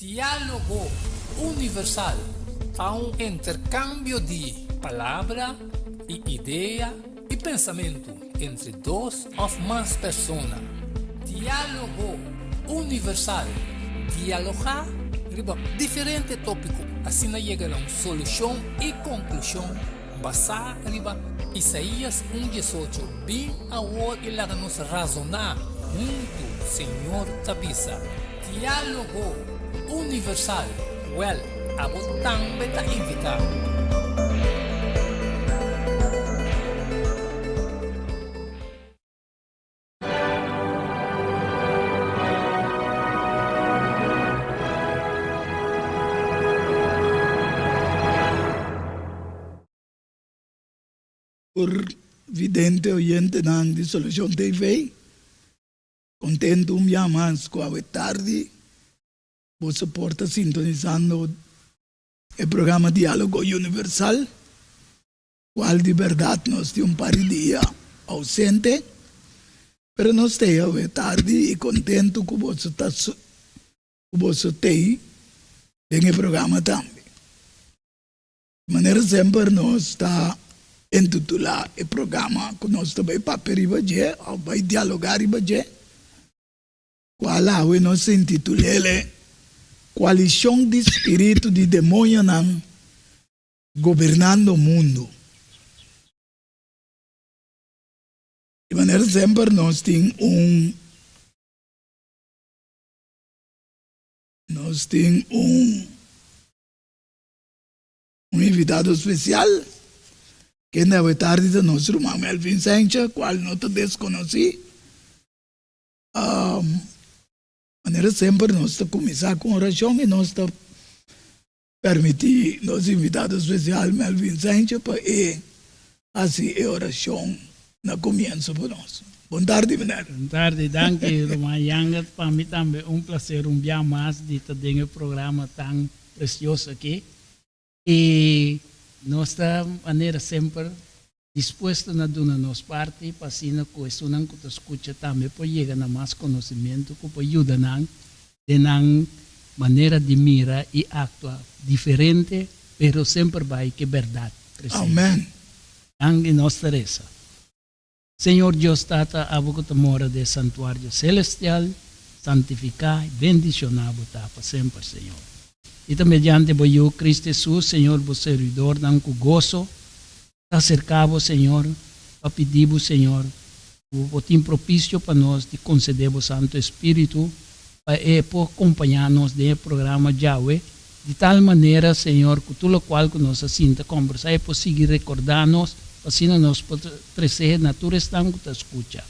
Diálogo Universal ta un interkambio di palabra i idea i pensamentu entre dos òf mas persona. Diálogo Universal, dialogá riba diferente tópiko, asina yega na un solushon i konklushon basá riba Isaías un diesocho, Bin awor i laga nos razoná huntu, Señor ta bisa. Diálogo Universal, Wèl, abo tambe ta invitá. Tur vidente oyentenan di Solucion TV, contento un bia mas cu awe tardi boso por ta sintonizando e programa Dialogo Universal. Cual di berdad nos tin un par di dia ausente, pero nos t'ei awe tardi y contento cu boso ta cu boso t'ei den e programa tambe. Manera semper nos ta intitula e programa cu nos ta bay papia riba dje of bay dialoga riba dje, cual awe nos intitulele Coalicion di Spiritu di Demonionan Gobernando mundu. Di manera semper nos tin un nos tin un un invitado spesial kende awe tardi ta nos ruman Melvin Sencha kual no ta deskonosí. Manera semper nos ta kuminsá ku un orashon i nos ta Permití nos invitado spesial Melvin Sanchez pa e hasi e orashon na komienso pa nos. Bon tardi meneer. Bon tardi, danki ruman Yangert. Pa mi tambe un plaser un bia mas di ta den e programa tan presioso aki. I nos ta manera semper dispuesto na duna nos parti pa asina ku esunnan ku ta skucha tambe por yega na mas konosementu ku por yuda nan den nan manera di mira i aktua diferente pero semper bai ke bèrdat presente. Amen. Danki nos ta resa. Señor Dios Tata abo ku ta mora den e santuario selestial, santifiká i bendishoná bo ta pa semper, Señor. I ta mediante bo Yu Cristo Hesus, Señor, bo servidornan ku goso ta aserká bo, Señor, pa pidi bo, Señor, ku bo por tin propisio pa nos di konsedé bo Santu Espíritu pa e por kompañá nos den e programa djawe, di tal manera, Señor, ku tur lokual ku nos a sinta kòmbersá e por sigui rekordá nos, pa asina nos por tresé na tur esnan ku ta skucha.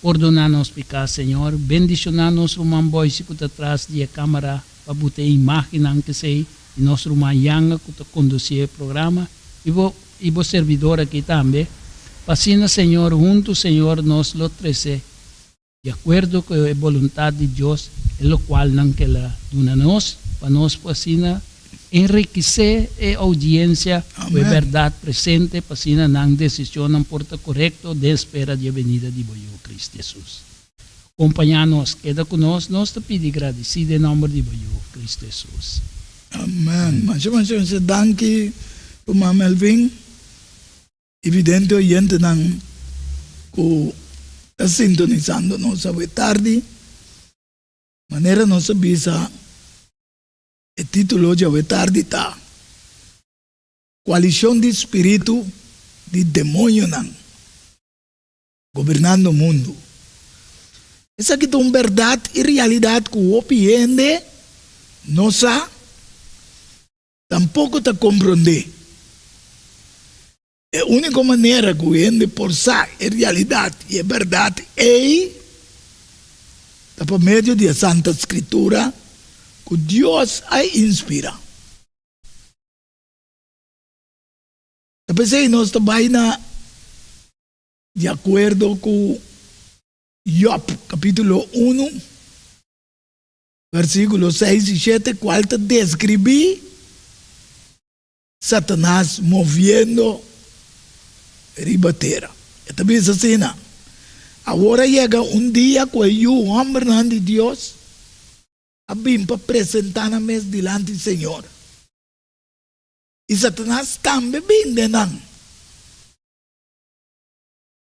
Pordoná nos piká, Señor. Bendishoná nos ruman Boyce ku ta tras di e kámara pa buta e imágennan kesei i nos ruman Yanga ku ta kondusí e programa i bo i bo servidor aki tambe, pa asina, Señor, huntu, Señor, nos lo trese di akuerdo ku e boluntat di Dios e lokualnan ku el a duna nos, pa nos por asina enrikisé e oudiensia ku e bèrdat presente, pa asina nan desishonnan por ta korekto den espera di e benida di bo Yu, Kristu Hesus. Kompañá nos, keda ku nos, nos ta pidi gradisí den nòmber di bo Yu, Kristu Hesus. Amen. Masha masha masha danki ruman Melvin. Evidente oyentenan ku ta sintonisando nos awe tardi, manera nos a bisa e titulo dje awe tardi ta, Koalishon di spiritu di demoñonan gobernando mundu. Esaki ta un bèrdat i realidat ku hopi hende no sa. Tampoko ta komprondé. E úniko manera ku hende por sa e realidat i e bèrdat ei ta pa medio di e Santa Skritura ku Dios a inspirá. Ta p'esei nos ta bai na di akuerdo ku Yòb kapítulo unu. Versíkulo seis i shete, kual ta deskribí Satanas moviendo riba tera. E ta bisa asina, Awor a yega un dia ku e yu hòmbernan di Dios. a bin pa presentá nan mes dilanti Señor. I Satanas tambe bin den nan.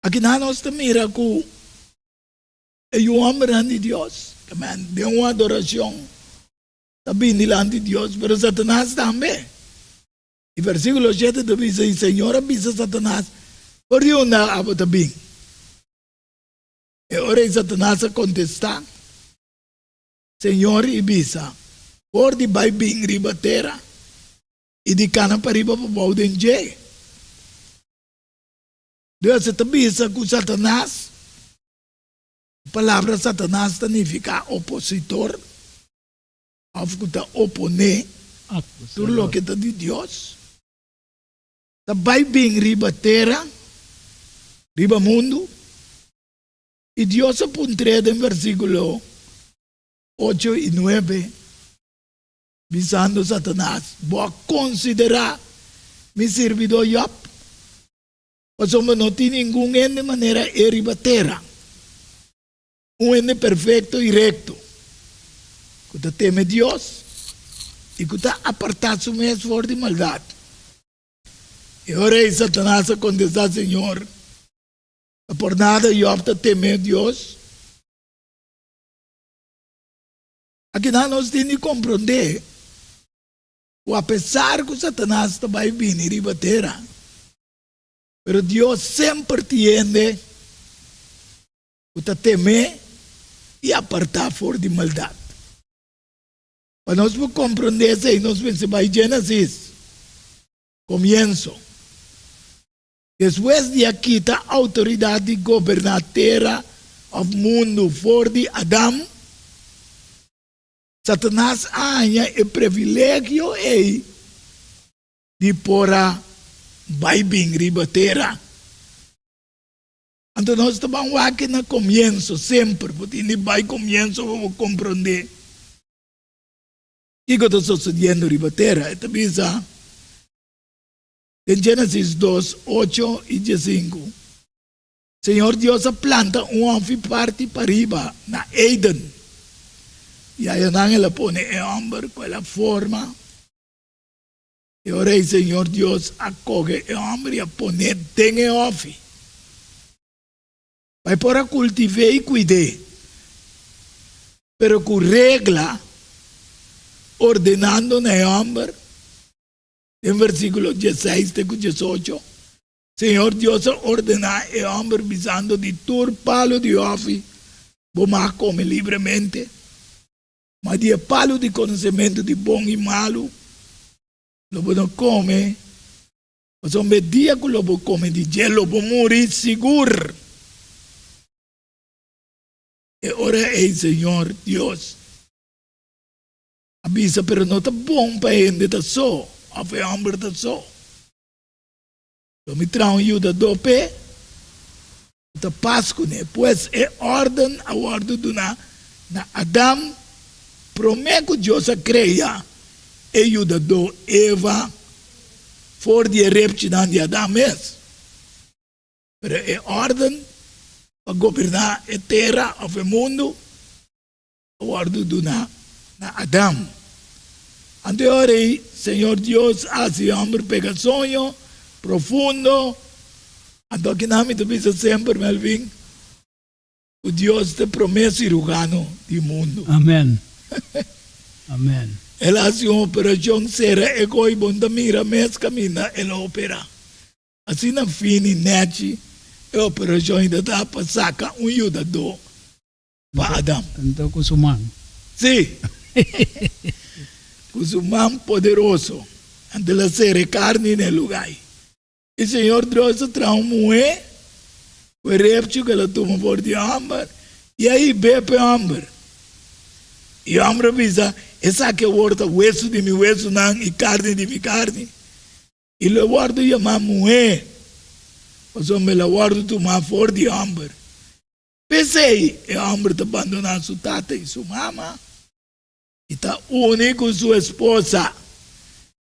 Akinan nos ta mira ku e yu hòmbernan di Dios, den un adorashon, ta bin dilanti Dios, pero Satanas tambe. I versíkulo shete ta bisa, I Señor a bisa Satanas, For di unda abo ta bin? E ora ei Satanas a kontestá Señor i bisa, For di bai bin riba tera i di kana pariba pabou den dje. Dios ta bisa ku Satanas, e palabra Satanas ta nifiká opositor òf ku ta oponé tur loke ta di Dios, ta bai bin riba tera, riba mundu. I Dios a puntr'é den versíkulo ocho i nuebe, bisando Satanas, Bo a konsiderá mi sirbidó Yòb? Pasobra no tin ningun hende manera e riba tera, un hende perfekto i rekto, ku ta teme Dios i ku ta apartá su mes for di maldat. E ora ei Satanas a kontestá Señor, Ta por nada Yòb ta teme Dios? Akinan nos tin di komprondé ku apesar ku Satanas ta bai bini riba tera, pero Dios semper tin hende ku ta tem'é i apartá for di maldat. Pa nos por komprondé esei nos mester bai Génesis, Komienso. Despues di a kita outoridat di goberná tera òf mundu for di Adam, Satanas a haña e privilegio ei di por a bai bin riba tera. Anto nos ta ban wak na komienso, semper bo tin di bai komienso pa bo komprondé kiko ta sosodiendo riba tera. E ta bisa den Génesis dos, ocho i diesinku, Señor Dios a planta un hòfi parti pariba na Eden, i ayanan el a pone e hòmber ku el a forma. E ora ei Señor Dios a kohe e hòmber i a pon'é den e hòfi, pa e por a kultiv'é i kuid'é, pero ku regla, ordenando na e hòmber, den versíkulo dieseis te ku diesocho, Señor Dios a ordená e hòmber bisando, Di tur palu di hòfi bo mag kome libremente, ma di e palu di konosementu di bon i malu lo bo no kome, pasobra e dia ku lo bo kome di dje lo bo muri sigur. E ora ei Señor Dios a bisa, Pero no ta bon pa hende ta so, òf e hòmber ta so. Lo mi traha un yudadó p'e ku ta pas kuné. Pues e órden a wòrdu duná na Adam promé ku Dios a krea e yudadó Eva for di e repchinan di Adam mes. Pero e órden pa goberná e tera òf e mundu a wòrdu duná na Adam. Anto e ora ei Señor Dios a hasi e hòmber pega soño profundo. Anto akinan mi ta bisa semper, Melvin, ku Dios ta e promé sirujano di mundu. Amen. Amen. El a hasi un operashon sera e koi bon ta mira mes kaminda el a operá. Asina fini nèchi e operashon i ta ta pa saka un yudadó pa Adam. Anto ku su man. Sí, ku su man poderoso. Anto el a sera e karni na e lugá ei. I señor Dios a traha un muhé ku e repchi ku el a tuma for di e hòmber i a hib'é pa e hòmber. I e hòmber a bisa, Esaki awor ta wesu di mi wesunan i karni di mi karni. I lo e wòrdu yamá muhé, pasobra el a wòrdu tumá for di hòmber. P'esei e hòmber ta bandoná su tata i su mama i ta uni ku su esposa.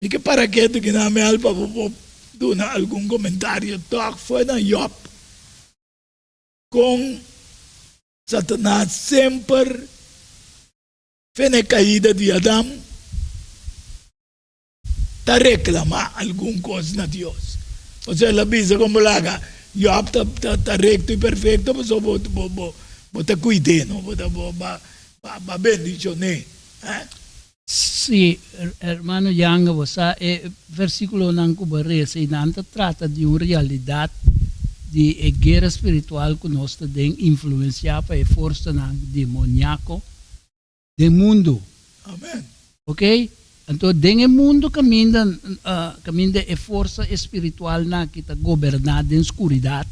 Mi ke para ketu ki nan mel pa bo por duna algun komentario tòg fo'i na Yòb. Kon Satanas semper. Fe na e kaida di Adam ta reklamá algun kos na Dios. Pasobra el a bisa kon bo laga Jòb ta ta rekto i perfekto pasobra bo bo bo ta kuid'é no, bo ta bo ba ba bendishon'é. Sí, hermano Janga, bo sa e versíkulonan ku bo a resa i nan ta trata di un realidat di e guera spiritual ku nos ta den influensiá pa e forsanan demoniako den mundu. Amen. Ok? Anto den e mundu kaminda kaminda e forsa espiritualnan aki ta goberná den skuridat,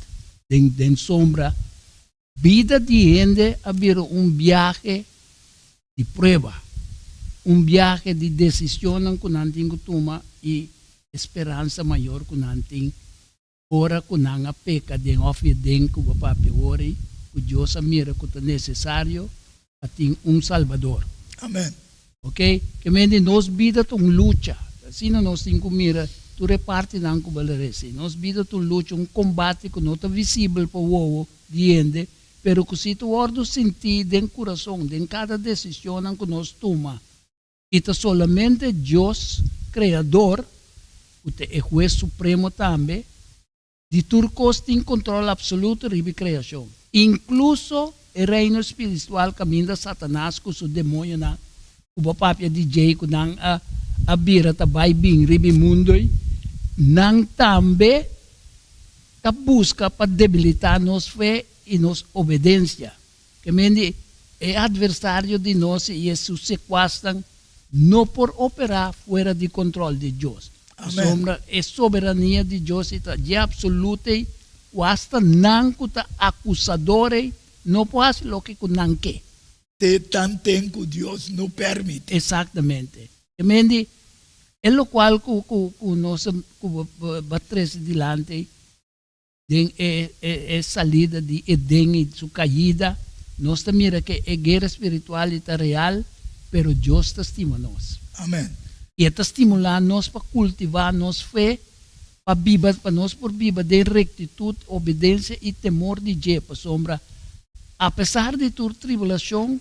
den den sombra, Bida di hende a bira un biahe di prueba, un biahe di decisionnan cu nan tin cu tuma y e speransa mayor cu nan tin ora cu nan a peca den of den cu bo papia hoor cu Dios a mira cu ta necesario pa tin un Salbador. Amen. Ok, ke men di nos bida ta un lucha. Asina nos tin ku mira tur e partinan ku bo resi. Nos bida ta un lucha, un kombate ku no ta visibel pa wowo di hende, pero ku si ta wòrdu sintí den kurason, den kada desishonnan ku nos tuma. I ta solamente Dios, Kreador, ku ta e Hues Supremo tambe, Di tur kos tin kontrol apsoluto riba e kreashon, inkluso e reino spiritual kaminda Satanas ku su demoñonan ku bo papia di djei ku nan a a bira ta bai bin riba e mundu ei, nan tambe ta buska pa debilitá nos fe i nos obedensia. Ke mende e atversario di nos i e su sekuasnan no por operá fuera di kontrol di Dios. Pasobra e soberania di Dios ei ta dje absoluto ei ku asta nan ku ta akusador ei no por hasi loke ku nan ke. Te tanten ku Dios no permití. Eksaktamente. Ke mende e lokual ku ku nos ku bo a trese dilanti ei Den e e salida di Edén i su kaida, nos ta mira ke e guera spiritual i ta real, pero Dios ta stima nos. Amen. I e ta stimulá nos pa kultivá nos fe, pa biba, pa nos por biba den rektitut, obedensia i temor di dje, pasobra apesar di tur tribulashon,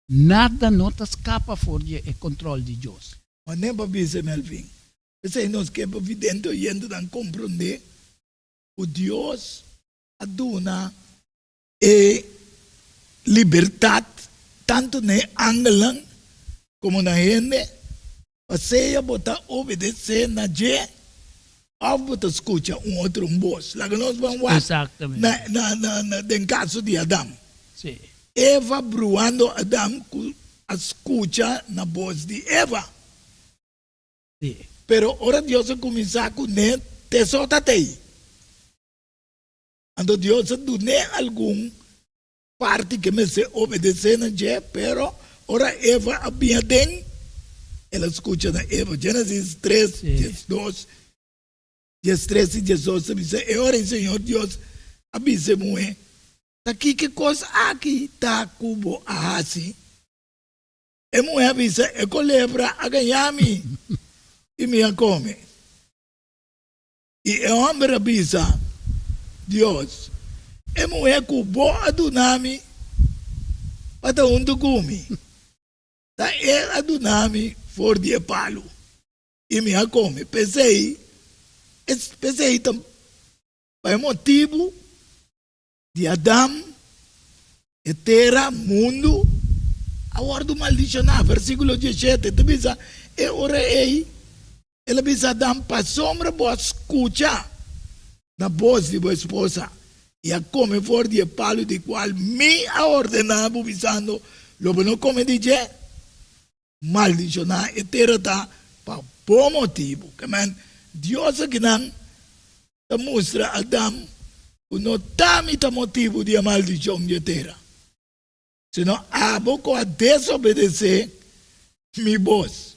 nada no ta skapa for di e kontrol di Dios. Manera pa bisa, Melvin, p'esei nos ke pa vidente oyentenan komprondé ku Dios a duna e libertat tantu na e angelnan komo na hende pa sea bo ta obedesé na dje òf bo ta skucha un otro un bos. Laga nos ban wak na den kaso di Adam. Eva bruando Adam ku a skucha na bos di Eva. Pero ora Dios a kuminsá kuné, te so ta tei. Anto Dios a dun'é algun parti ku e mester obedesé na dje, pero ora Eva a bin aden, el a skucha na Eva. Génesis tres, diesdos, diestres i diesdos ta bisa, E ora ei Señor Dios a bisa e muhé, Ta kiko e kos aki ta ku bo a hasi? E muhé a bisa, E kolebra a gañá mi, i mi a kome. I e hòmber a bisa Dios, E muhé ku bo a duna mi pa ta huntu ku mi, ta el a duna mi for di e palu, i mi a kome. P'esei, p'esei ta pa e motibu Di Adam, e tera, mundu, a wòrdu maldishoná. Versíkulo diesshete ta bisa, E ora ei el a bisa Adam, Pasobra bo a skucha na bos di bo esposa i a kome for di e palu di kual mi a ordená bo, bisando, Lo bo no kome di dje, Maldishoná e tera ta pa bo motibu. Ke men, Dios akinan ta mustra Adam ku no ta mi ta motibu di e maldishon di e tera, sino abo ku a desobedesé mi bos.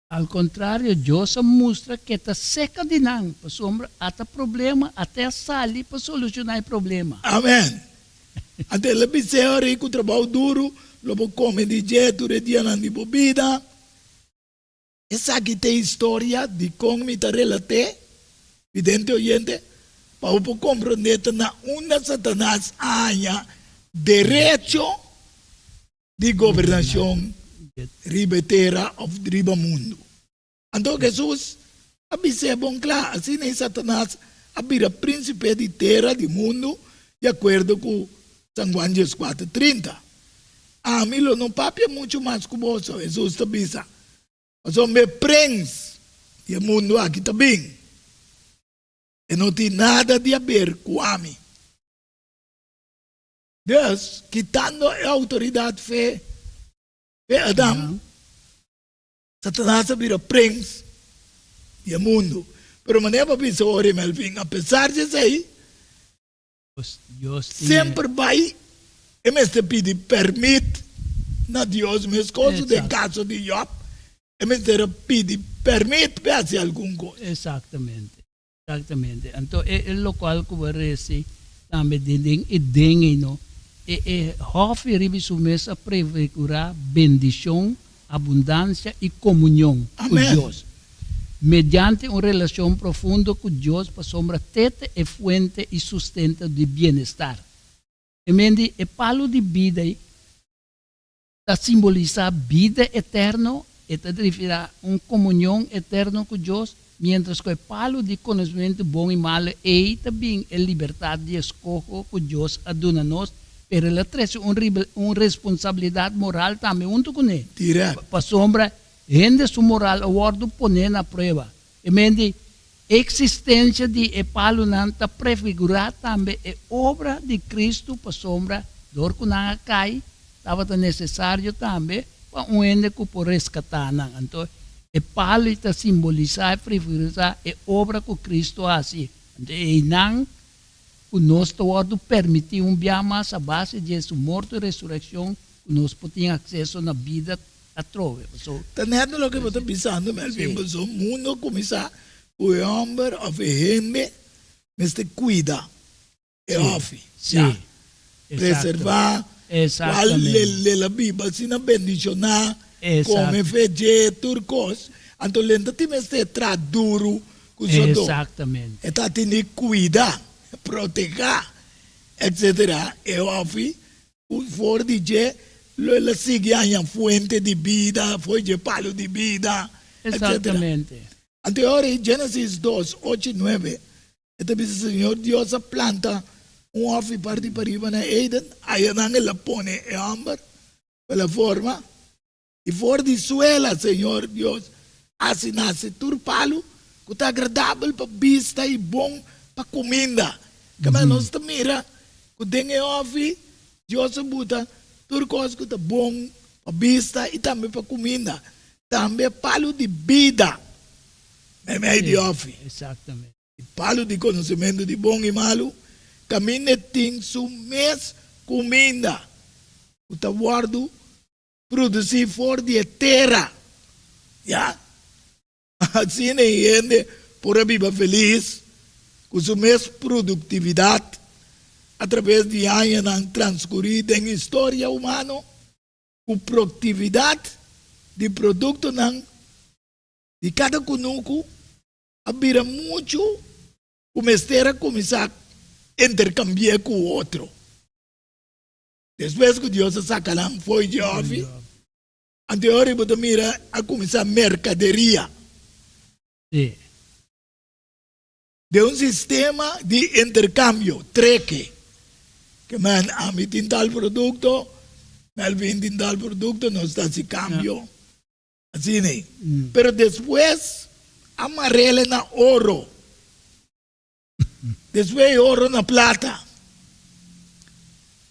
Al kontrario, Dios a mustra ku e ta seka di nan, pasobra a ta problema, a te a sali pa solushoná e problema. Amen. Anto el a bis'é, Ora ku trabou duru lo bo kome di dje tur e dianan di bo bida. Esaki ta e historia dikon mi ta relat'é, vidente oyente, pa bo por komprondé ta na unda Satanas a haña derecho di gobernashon. Riba e tera òf riba mundu. Anto Hesus a bis'é bon kla, asina ei Satanas a bira prínsipe di tera di mundu, di akuerdo ku San Juan dieskuater trinta. Ami lo no papia muchu mas ku boso, Hesus ta bisa, pasobra e prens di e mundu aki ta bin. E no tin nada di haber ku ami. Dus, kitando e outoridat fe fe Adam, Satanas a bira prens di e mundu. Pero manera pa bisa ora Melvin, apesar di esei, semper bai e mester pidi permit na Dios, meskos ku den kaso di Job, e mester a pidi permit pa e hasi algun kos. Exactamente. Exactamente. Anto e e locual cu bo a reci tambe den den e den ei no, e e hofi riba su mes a prefigura bendicion, abundancia y comunion cu Amen. Dios. Mediante un relacion profundo cu Dios pasobra te ta e fuente y sustento di bienestar. E men di e palo di bida ei ta simbolisá bida eterno, e ta referá un komunion eterno ku Dios, miéntras ku e palu di konosementu bon i malu ei ta bin e libertat di eskoho ku Dios a duna nos, pero el a trese un un responsabilidat moral tambe huntu kuné, Dirèkt. pasobra hende su moral a wòrdu poné na prueba. E men di eksistensia di e palunan ta prefigurá tambe e obra di Kristu pasobra dor ku nan a kai, tabata nesesario tambe pa un hende ku por reskatá nan. Anto, e palu ta simbolisá i prefigurá e obra ku Kristu a hasi. Anto, einan ku nos ta wòrdu permití un bia mas a base di e su morto i resurekshon ku nos por tin akseso na bida atrobe. Paso. Ta nèt loke bo ta bisando, Melvin, paso mundo a kuminsá ku e hòmber òf e hende mester kuida e hòfi, ya, preservá, kual lel a biba asina bendishoná, kome fe dje, tur kos. Anto len ta tin mester traha duru ku sodó. E ta tin di kuida, protehá, etsetera, e hòfi Ku for di dje lo el a sigui haña fuente di bida, for dje palu di bida, etsetera. Exactamente. Anto e ora ei Genesis dos, ocho i nuebe, e ta bisa, Señor Dios a planta un hòfi parti pariba na Eden, ayanan el a pone e hòmber ku el a forma. I for di suela, Señor Dios hasi nase tur palu ku ta agradabel pa bista i bon pa kuminda. Kaba nos ta mira ku den e hòfi Dios a buta tur kos ku ta bon pa bista i tambe pa kuminda, tambe palu di bida meimei di hòfi. I palu di konosementu di bon i malu, kaminda e tin su mes kuminda ku ta wòrdu Produsí for di e tera. Ya. Asina e hende por a biba felis ku su mes produktividat atraves di añanan transkurí den historia humano ku proktividat di produktonan di kada kunuku a bira muchu ku mester a kuminsá interkambi'é ku otro. Despues ku Dios a saka nan fo'i dje hòfi, anto e ora ei bo ta mira a kuminsá merkaderia. Den un sistema di interkambio, treke. Ke men, ami tin tal produkto, Melvin tin tal produkto, nos ta hasi kambio. Asina ei. Pero despues a mar'el na oro. Despues e oro na plata,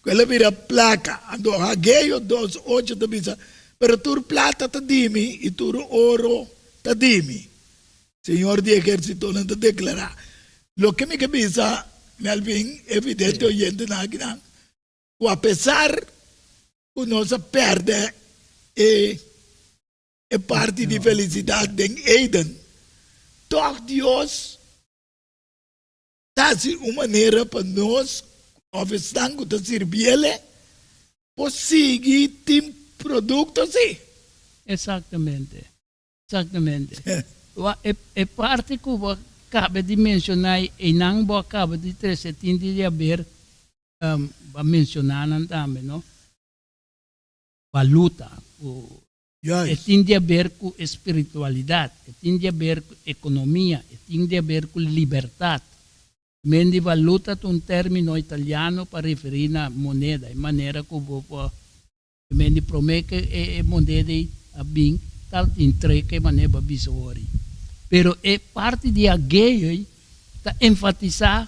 ku el a bira plaka. Anto Hageo dos ocho ta bisa, Pero tur plata ta di mi i tur oro ta di mi, Señor di ehérsitonan ta deklará. Loke mi ke bisa, Melvin, evidente oyentenan akinan, ku apesar ku nos a pèrdè e e parti di felisidat den Eden, tòg Dios ta hasi un manera pa nos òf esnan ku ta sirbiel por sigui tin produkto si. Exactamente, exactamente. Wak e e parti ku bo a kaba di menshoná einan bo a kaba di trese tin di haber bo a menshoná nan tambe no, baluta ku. E tin di haber ku e spiritualidat, e tin di haber ku ekonomia, e tin di haber ku libertat. Mendi valuta ta un término italiano pa referí na moneda, e manera ku bo por mendi promé ku e moneda ei a bin tabatin trek e manera bo a bisa wor ei. Pero e parti di Ageo ei ta enfatisá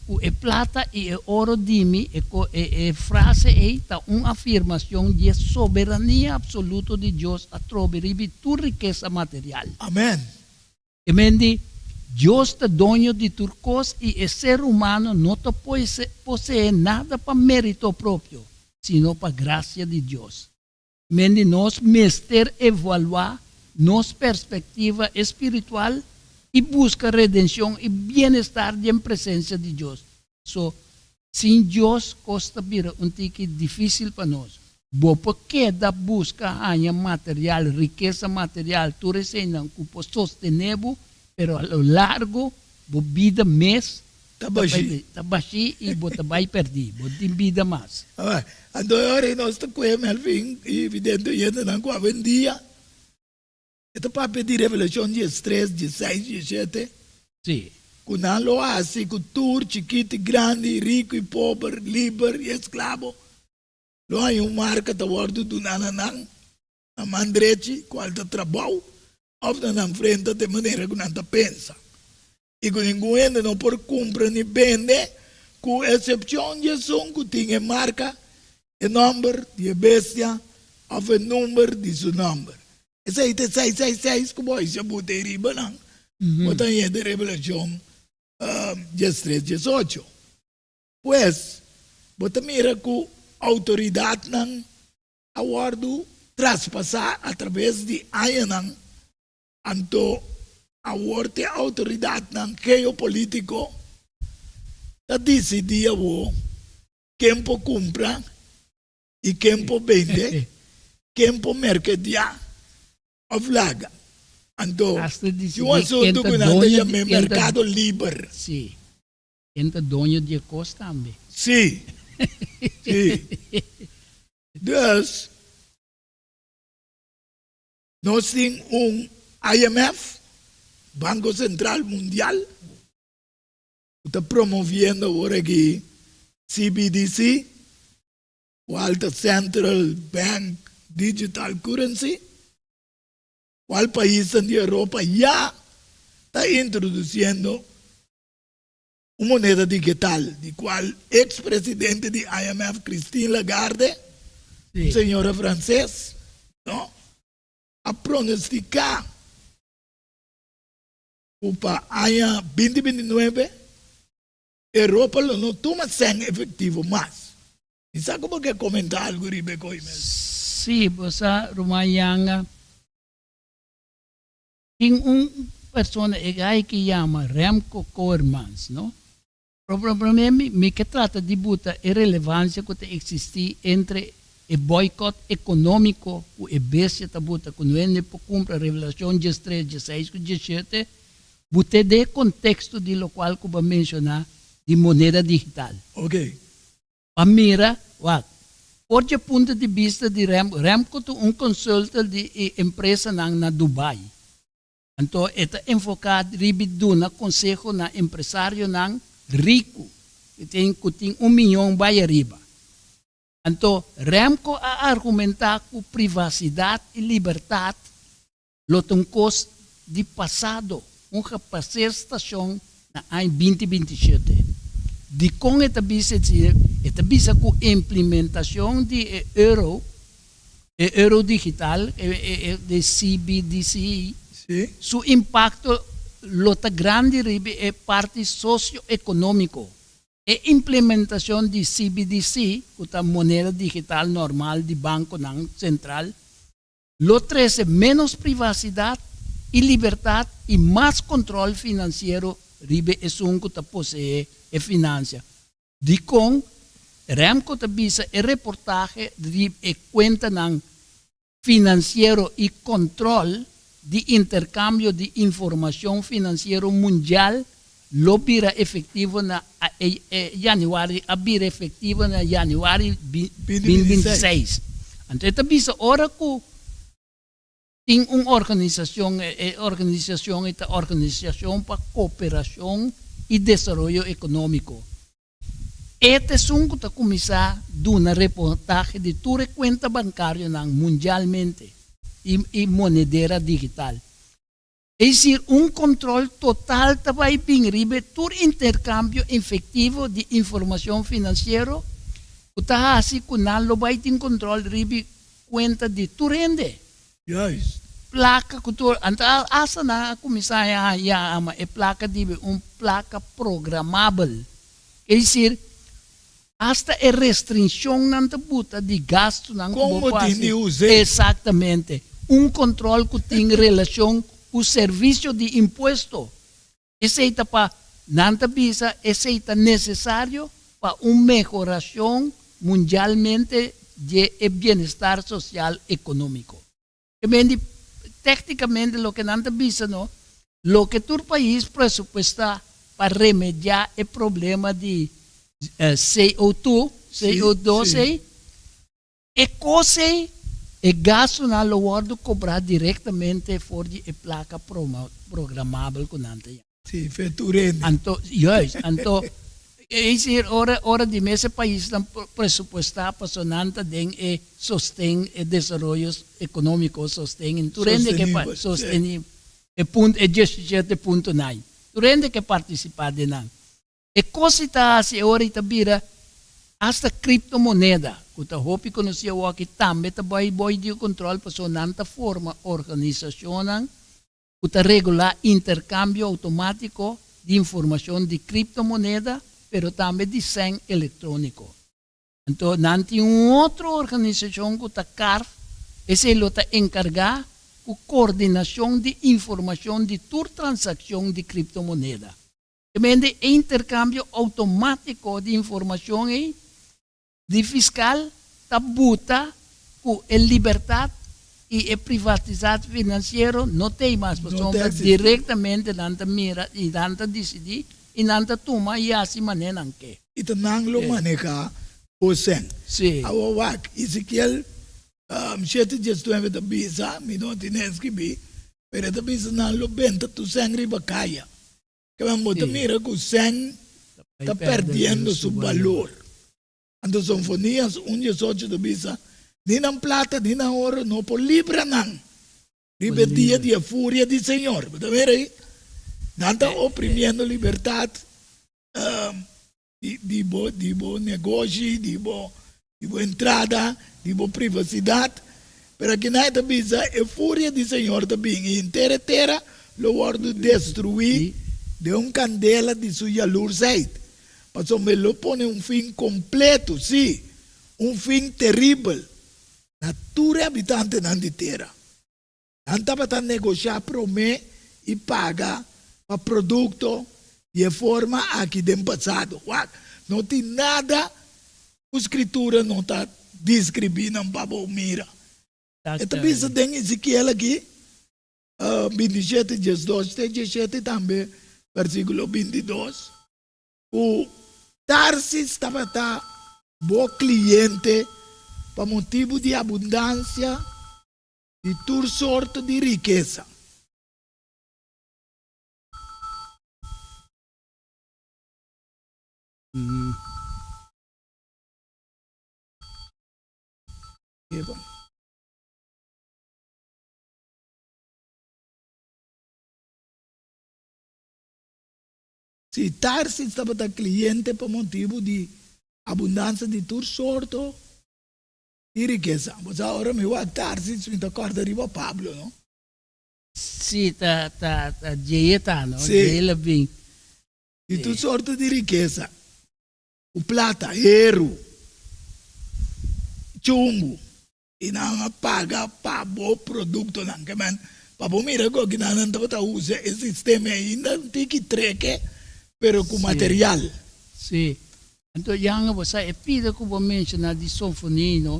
ku e plata i e oro di mi, e e frase ei ta un afirmacion di e soberania absoluto di Dios atrobe riba tur rikesa material. Amen. E men di, Dios ta doño di tur kos i e ser humano no ta poseé nada pa mérito propio, sino pa grasia di Dios. Men di nos mester evaluá nos perspektiva espiritual i buska redenshon i bienestar den presensia di Dios. So, sin Dios kos ta bira un tiki difísil pa nos. Bo por keda buska haña material, rikesa material, tur eseinan ku por sostené bo, pero a lo largo bo bida mes Ta bashí. Ta bashí i bo ta bai pèrdí. Bo no tin bida mas. Anto e ora ei nos ta kue Melvin i vidente oyentenan ku awendia e ta papia di Revelashon diestres, dieseis, dieshete. Sí. Ku nan lo hasi ku tur, chikit i grandi, riku i pober, liber i esklabo, lo haña un marka ta wòrdu duná na nan, na man drechi, kual ta trabou, òf na nan frenta te manera ku nan ta pensa. I ku ningun hende no por kumpra ni bende, ku esepshon di esun ku tin e marka, e nòmber di e bestia òf e number di su nòmber. Esei ta e seis seis seis ku bo a buta ei riba nan. Bo ta haña den Revelashon diestres diesocho. Pues, bo ta mira ku outoridatnan a wòrdu traspasá atraves di añanan. Anto awor te outoridatnan geopolítiko ta disidí awor ken por kumpra i ken por bende, ken por merkediá òf laga. Anto Hasta tin disidí un ken asuntu ta ku nan ta doño di yam'é ken ta merkado liber. Sí, ken ta doño di e kos tambe. Sí, sí. Dus. Nos tin un IMF, Banco Central Mundial, ku ta promoviendo awor aki CBDC, kual ta Central Bank Digital Currency, kual paisnan di Europa ya ta introduciendo un moneda digital, di kual ex presidente di IMF Christine Lagarde, un señora frances, no, a pronostica ku pa aña binti binti nuebe Europa lo no tuma sèn efectivo mas. Mi sa ku bo ke komenta algu riba e koe mes. Sí, bo sa ruman Yanga. Tin un persona e gai ki yama Remco Koermans, no? Promé mi ke trata di buta e relevansia ku ta eksistí entre e boikòt ekonómiko ku e bestia ta buta ku no hende por kumpra Revelashon diestres, dieseis ku diesshete, but'é den e konteksto di lokual ku bo a menshoná di moneda digital. Oké. Pa mira, wak, for dje punto di bista di Remco, Remco ta un consultor di e empresanan na Dubai. Anto e ta enfoca riba duna conseho na empresarionan ricu, cu tin cu tin un miyon bai ariba. Anto Remco a argumenta cu privacidad y libertad Lo ta un kos di pasado, un gepaseer stashon na aña binti 27. Dikon e ta bisa esei? E ta bisa ku implementashon di e euro, e euro digital, e de CBDC, su impakto lo ta grandi riba e parti sosio-ekonómiko. E implementashon di CBDC, ku ta moneda digital normal di bankonan sentral, Lo trese ménos privasidat i libertat i mas kontròl finansiero riba esun ku ta poseé e finansia. Dikon? Remco ta bisa e reportahe riba e kuentanan finansiero i kontròl di interkambio di informashon finansiero mundial lo bira efektivo na yanüari a bira efektivo na yanüari 2026. Anto e ta bisa ora ku. Tin un organisashon, e organisashon ei ta Organisashon pa Kooperashon i Desaroyo Ekonómiko. E ta esun ku ta kuminsá duna reportahe di tur e kuenta bankarionan mundialmente i i monedera digital. Es desir, un kontrol total ta bai bin riba e tur interkambio efektivo di informashon finansiero ku ta hasi ku nan lo bai tin kontrol riba kuenta di tur hende. Juist. Plaka ku tur, anto asta nan a kuminsá yama e plaka di un plaka programabel. Es desir, Asta e restrinshonnan ta buta di gastunan ku Kon bo bo por tin hasi. di us'é? Eksaktamente. Un kontrol ku tin relashon ku servisio di impuesto. Esei ta pa, nan ta bisa, esei ta nesesario pa un mehorashon mundialmente dje e bienestar sosial ekonómiko. E mendi teknikamente loke nan ta bisa no, loke tur pais presupuestá pa remediá e problema di CO2, CO dos ei, e kos ei, e gastunan lo wòrdu kobrá direktamente for di e plaka programabel ku nan ta yama. Sí, fe tur hende. Anto, juist, anto, e decir, ora, ora di mes e paisnan presupuestá paso nan ta den e sosten, e desaroyo económico sosten, en tur hende ke pa, Sostenibel, sí. sostenibel, e punt, e diesishete punto nine, tur hende ke partisipá den nan. E kos i ta hasi e ora i ta bira hasta kriptomoneda, ku ta hopi konosí awoki, tambe ta bai boi di kontrol paso nan ta forma organisashonnan ku ta regulá interkambio outomátiko di informashon di kriptomoneda pero tambe di sèn elektróniko. Anto nan tin un otro organisashon ku ta CARF, esei lo ta enkargá ku koordinashon di informashon di tur transakshon di kriptomoneda. Te mende e interkambio outomátiko di informashon ei Di fiskal ta buta ku e libertat i e privatisat finansiero no t'ei mas No ta pasobra eksistí. direktamente nan ta mira i nan ta disidí i nan ta tuma i hasi manera nan ke. I ta nan lo manehá bo sèn. Sí. Awor wak, Ezekiel shete diesnuebe ta bisa, mi no tin e skibí, pero e ta bisa nan lo benta tur sèn riba kaya. Kaba bo ta mira ku sèn ta pèrdiendo su balor. Anto Sonfonías un diesocho ta bisa, Ni nan plata ni nan oro no por libra nan riba e dia di e furia di Señor. Bo ta mira ei? Nan ta oprimiendo libertat di bo di bo negoshi, di bo di bo entrada, di bo privasidat. Pero akinan e ta bisa, e furia di Señor ta bin i henter e tera lo wòrdu destruí den un kandela di su yalursheid, pasobra e lo pone un fin kompleto, sí, un fin teribel, na tur e habitantenan di tera. Nan tabata negoshá promé i paga pa produkto di e forma aki den pasado. Wak, no tin nada ku Skritura no ta deskribí nan pa bo mira. E ta bisa den Ezekiel aki, bintishete, diesdos te dieshete i tambe versíkulo bintidos, ku Tarsis tabata bo kliente pa motibu di abundansia di tur sorto di rikesa. Si Tarsis tabata kliente pa motibu di abundansia di tur sorto Di rikesa. Bo sa ora mi wak Tarsis mi ta kòrda riba Pablo, no? Sí, ta, ta, ta djeye ta, no? Sí. Djeye la bin. Di tur sorto di rikesa, ku plata, heru, chumbu, i nan a paga pa bo produktonan. Ke men, pa bo mira ku akinan nan tabata usa e sistema ainda un tiki treke, pero ku Sí. material. Sí. Anto Janga bo sa e pida ku bo menshoná di Sofoní no,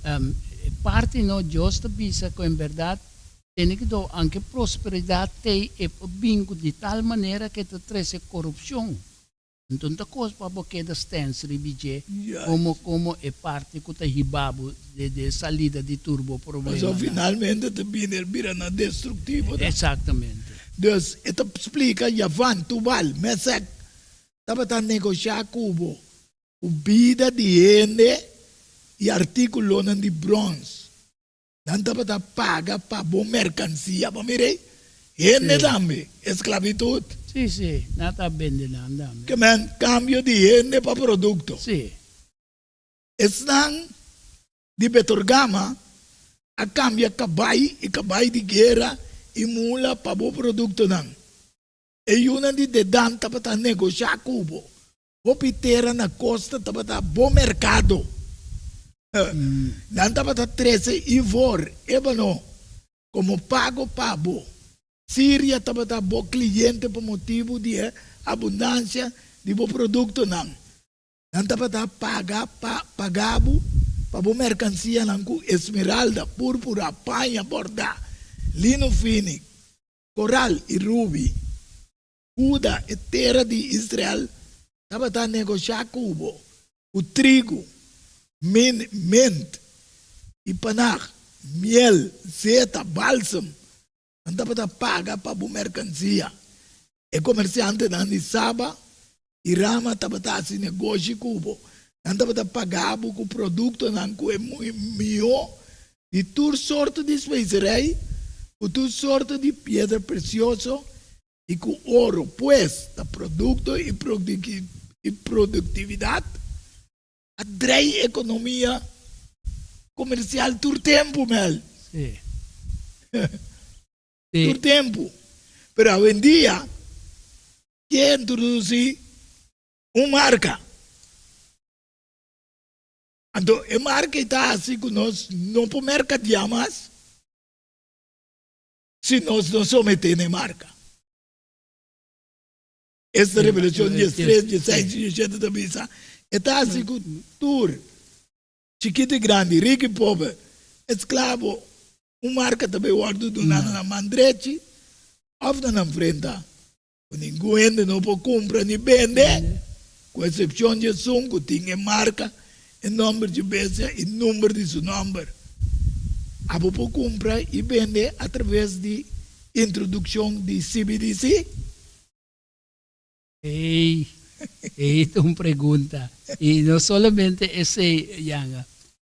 e parti no Dios ta bisa ku en bèrdat tene ki dou anke prosperidat tei e por bin ku di tal manera ku e ta trese korupshon. Anto no ta kos pa bo keda stens riba dje komo komo e parti ku ta hiba bo den salida di tur bo Pasobra problemanan. finalmente ta bini el bira na destruktivo ta. Eksaktamente. Dus e ta splika Javan, Tubal, Mesek tabata negoshá ku bo ku bida di hende i artíkulonan di bròns. Nan tabata paga pa bo merkansia, bo mira ei? Hende tambe, esklabitut. Sí, sí, nan ta bende nan tambe. Ke men kambio di hende pa produkto. Sí. Esnan di Betorgama a kambia kabai i kabai di guera i mula pa bo produktonan. E yunan di Dedan tabata negoshá ku bo. Hopi tera na kosta tabata bo merkado. Nan tabata trese ivor, ébano, komo pago pa bo. Siria tabata bo kliente pa motibu di e abundansia di bo produktonan. Nan tabata paga pa paga bo pa bo merkansianan ku esmeralda, púrpura, paña bòrdá, lino fini, koral i rubi. Huda, e tera di Israel, tabata negoshá ku bo, ku trigu, min, mint, i panag, miel, zeta, balsem. Nan tabata paga pa bo merkansia. E komersiantenan di Saba i Rama tabata hasi negoshi ku bo. Nan tabata paga bo ku produktonan ku e mihó di tur sorto di speserei, ku tur sorto di piedra presioso i ku oro, pues, ta produkto i produktividat a drei ekonomia komersial tur tempu, Mel. Sí. Tur tempu. Pero awendia ke introdusí un marka. Anto e marka ei ta hasi ku nos no por merkadiá mas. Si nos no someté na e marka. Esta Revelashon diestres, dieseis i diesshete ta bisa, E ta hasi ku tur, chikitu i grandi, riku i pober, esklabo, un marka ta bai wòrdu duná na nan man drechi òf na nan frenta. Ku ningun hende no por kumpra ni bende, ku esepshon di esun ku tin e marka, e nòmber dje bestia i number di su nòmber. Abo por kumpra i bende atraves di introdukshon di CBDC? Ei, ei ta un pregunta. I no solamente esei, Yanga.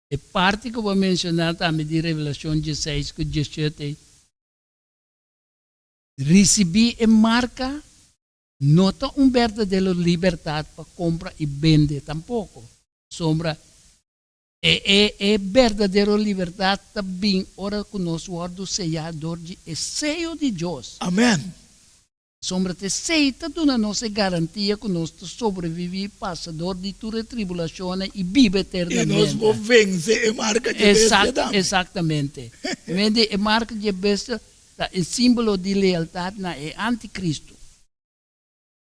E parti ku bo a menshoná tambe di Revelashon dieseis ku diesshete, Risibí e marka no ta un berdadero libertat pa kompra i bende tampoko, pasobra e e e berdadero libertat ta bin ora ku nos wòrdu seyá dor di e seyo di Dios. Amen. Pasobra ta esei ta duna nos e garantia ku nos ta sobreviví pasa dor di tur e tribulashonnan i biba I nos eternamente. por vense e marka dje bestia tambe. Exactamente. Mende e marka dje bestia Ta e símbolo di lealtat na e antikristu.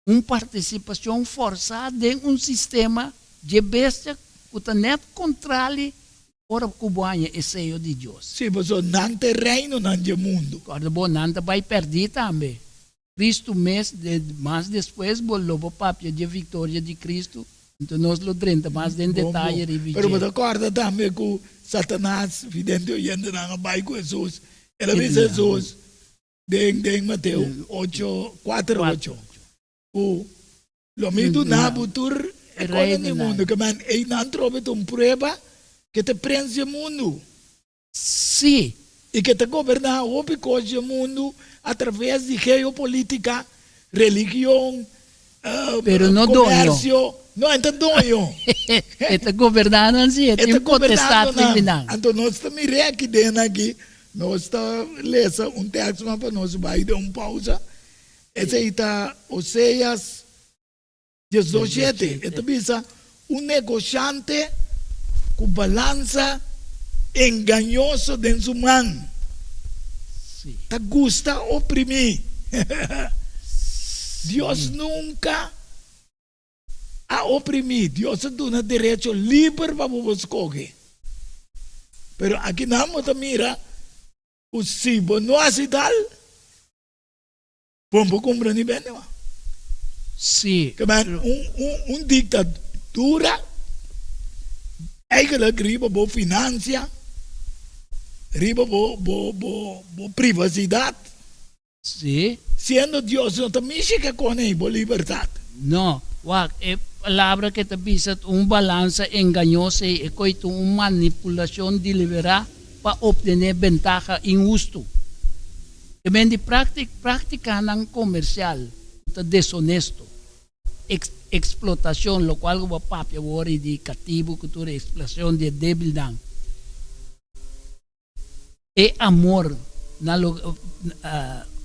Un partisipashon fòrsá den un sistema dje bestia ku ta nèt kontrali ora ku bo haña e seyo di Dios. Sí, pasobra nan ta e reinonan dje mundu. Kòrda bo, nan ta bai pèrdí tambe. Kristu mes, mas despues bo lo bo papia dje viktoria di Kristu, anto nos lo drenta mas den detaye riba dje. Pero bo ta kòrda tambe ku Satanas, vidente oyentenan, a bai ku Hesus. El a bisa Hesus den den Mateo ocho, kuater ocho, ku lo mi duna bo tur e kosnan di mundu, ke men einan trobe ta un prueba ke ta prens dje mundu. Sí. I ke ta goberná hopi kos dje mundu atraves di geopolítika, religion, Pero no doño. komersio. No, e ta doño. E ta goberná nan sí, e E tin ta potestat gobernando nan. riba nan. Anto nos ta mir'é aki den aki, nos ta lesa un teksto mas pa nos bai den un pousa. Esei ta Oseas 18, e ta bisa, Un negoshante ku balansa engañoso den su man ta gusta oprimí. Dios nunka a oprimí. Dios a duna derecho liber pa bo bo skohe. Pero akinan bo ta mira ku si bo no hasi tal, Bon por kumpra ni bende mas. Sí. Ke men un un un diktadura eigenlijk riba bo finansia, riba bo bo bo bo privasidat. Sí. Siendo Dios no ta mishi ke kone bo libertat. No. Wak, e palabra ke ta bisa ta un balansa engañoso ei, e koi ta un manipulashon deliberá pa optené bentaha inhustu. Ke men di práktikanan komersial ku ta desonesto, eksplotashon, lokual ku bo a papia awor ei di katibu ku tur eksplotashon di e débilnan. E amor na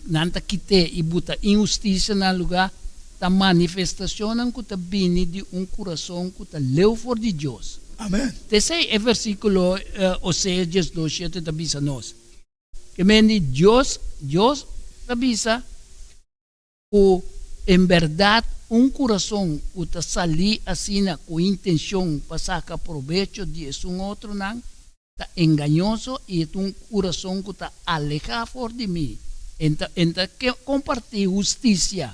nan ta kit'é i buta inhustisia na lugá, ta manifestacionnan cu ta bini di un curason cu ta leu for di Dios. Amen. T'esei e versículo Oseas 12, shete ta bisa nos. Ke men di Dios, Dios ta bisa ku en bèrdat un kurason ku ta salí asina ku intenshon pa saka probecho di esun otronan ta engañoso i e ta un kurason ku ta alehá for di mi. En ta en ta kompartí hustisia.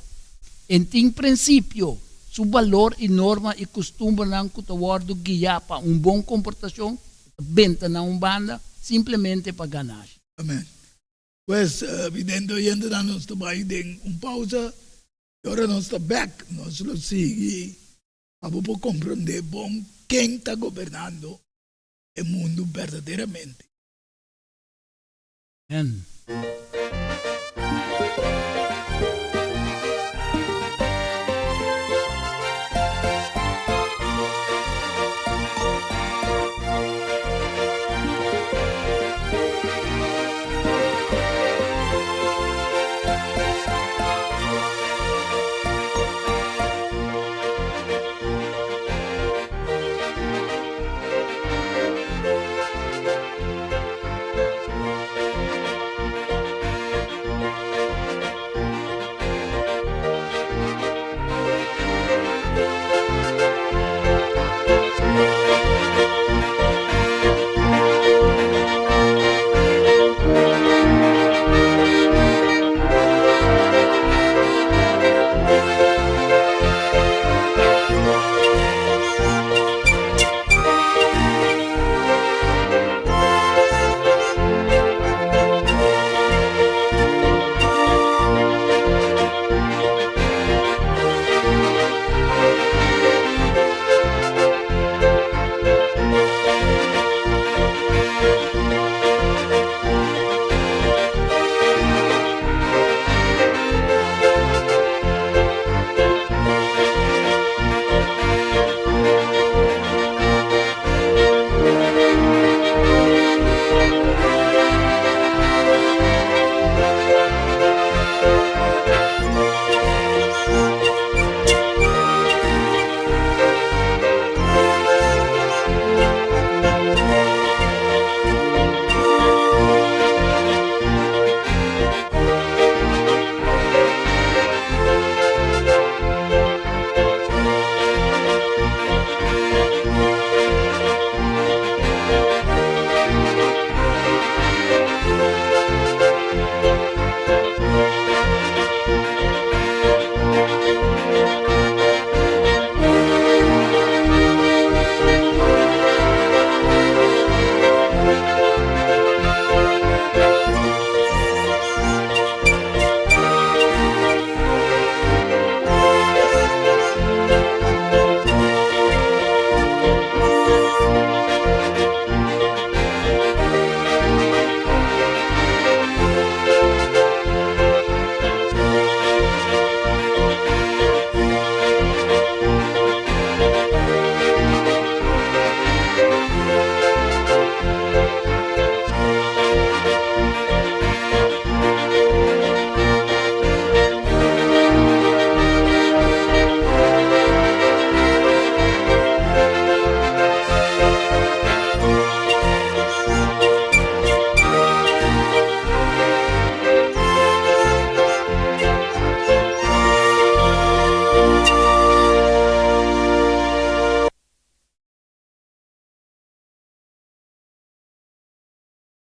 En tin prinsipio, su balor i norma i kustumbernan ku ta wòrdu guiá pa un bon komportashon, e ta benta nan un banda simplemente pa ganashi. Amen. Pues, vidente oyentenan, nos ta bai den un pausa i ora nos ta bek nos lo sigui pa bo por komprondé bon ken ta gobernando e mundu berdaderamente. Amen.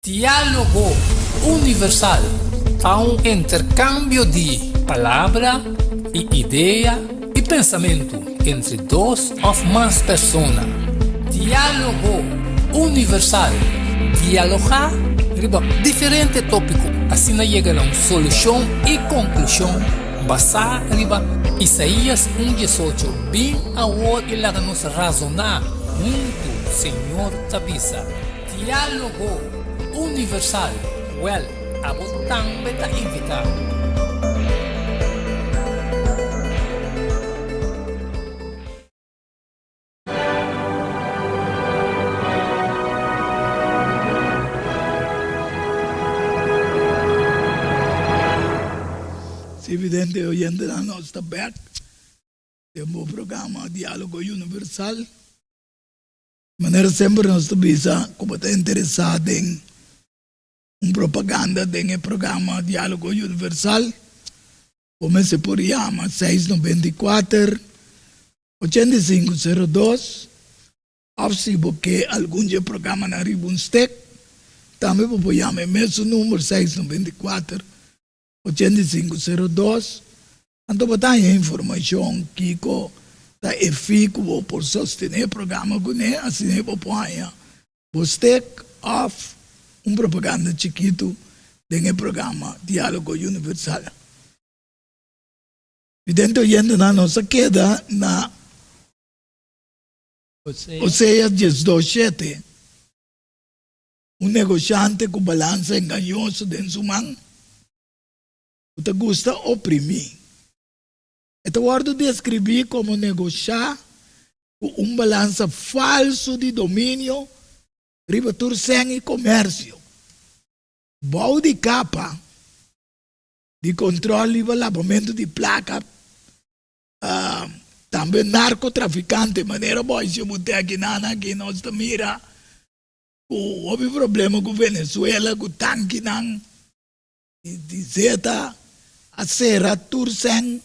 Diálogo Universal ta un interkambio di palabra i idea. pensamentu entre dos òf mas persona. Diálogo Universal, Dialogá riba diferente tópiko, asina yega na un solushon i konklushon basá riba Isaías un diesocho, Bin awor i laga nos razoná huntu, Señor ta bisa. Diálogo Universal, Wèl, abo tambe ta invitá. Si vidente oyentenan nos ta bek den bo programa Diálogo Universal. Manera semper nos ta bisa ku bo ta interesá den un propaganda den e programa Diálogo Universal, bo mester por yama seis 94, 85 02 òf si bo ke algun di e programanan riba un stek, tambe bo por yama e mesun number seis 94, 85 02, anto bo ta haña informashon kiko ta e fi ku bo por sostené e programa kuné, asina bo por haña bo stek òf un propaganda chikitu den e programa Diálogo Universal. Vidente oyentenan nos a keda na Oseas 12 shete. Un negoshante ku balansa engañoso den su man, ku ta gusta oprimí. E ta wòrdu deskribí komo negoshá ku un balansa falsu di dominio riba tur sèn i komèrsio, bou di kapa di kontròl riba labamentu di plaka, tambe narkotrafikante, manera Boisje Buteki nan aki nos ta mira. Ku hopi problema ku Venezuela ku tankinan di zeta a sera tur sèn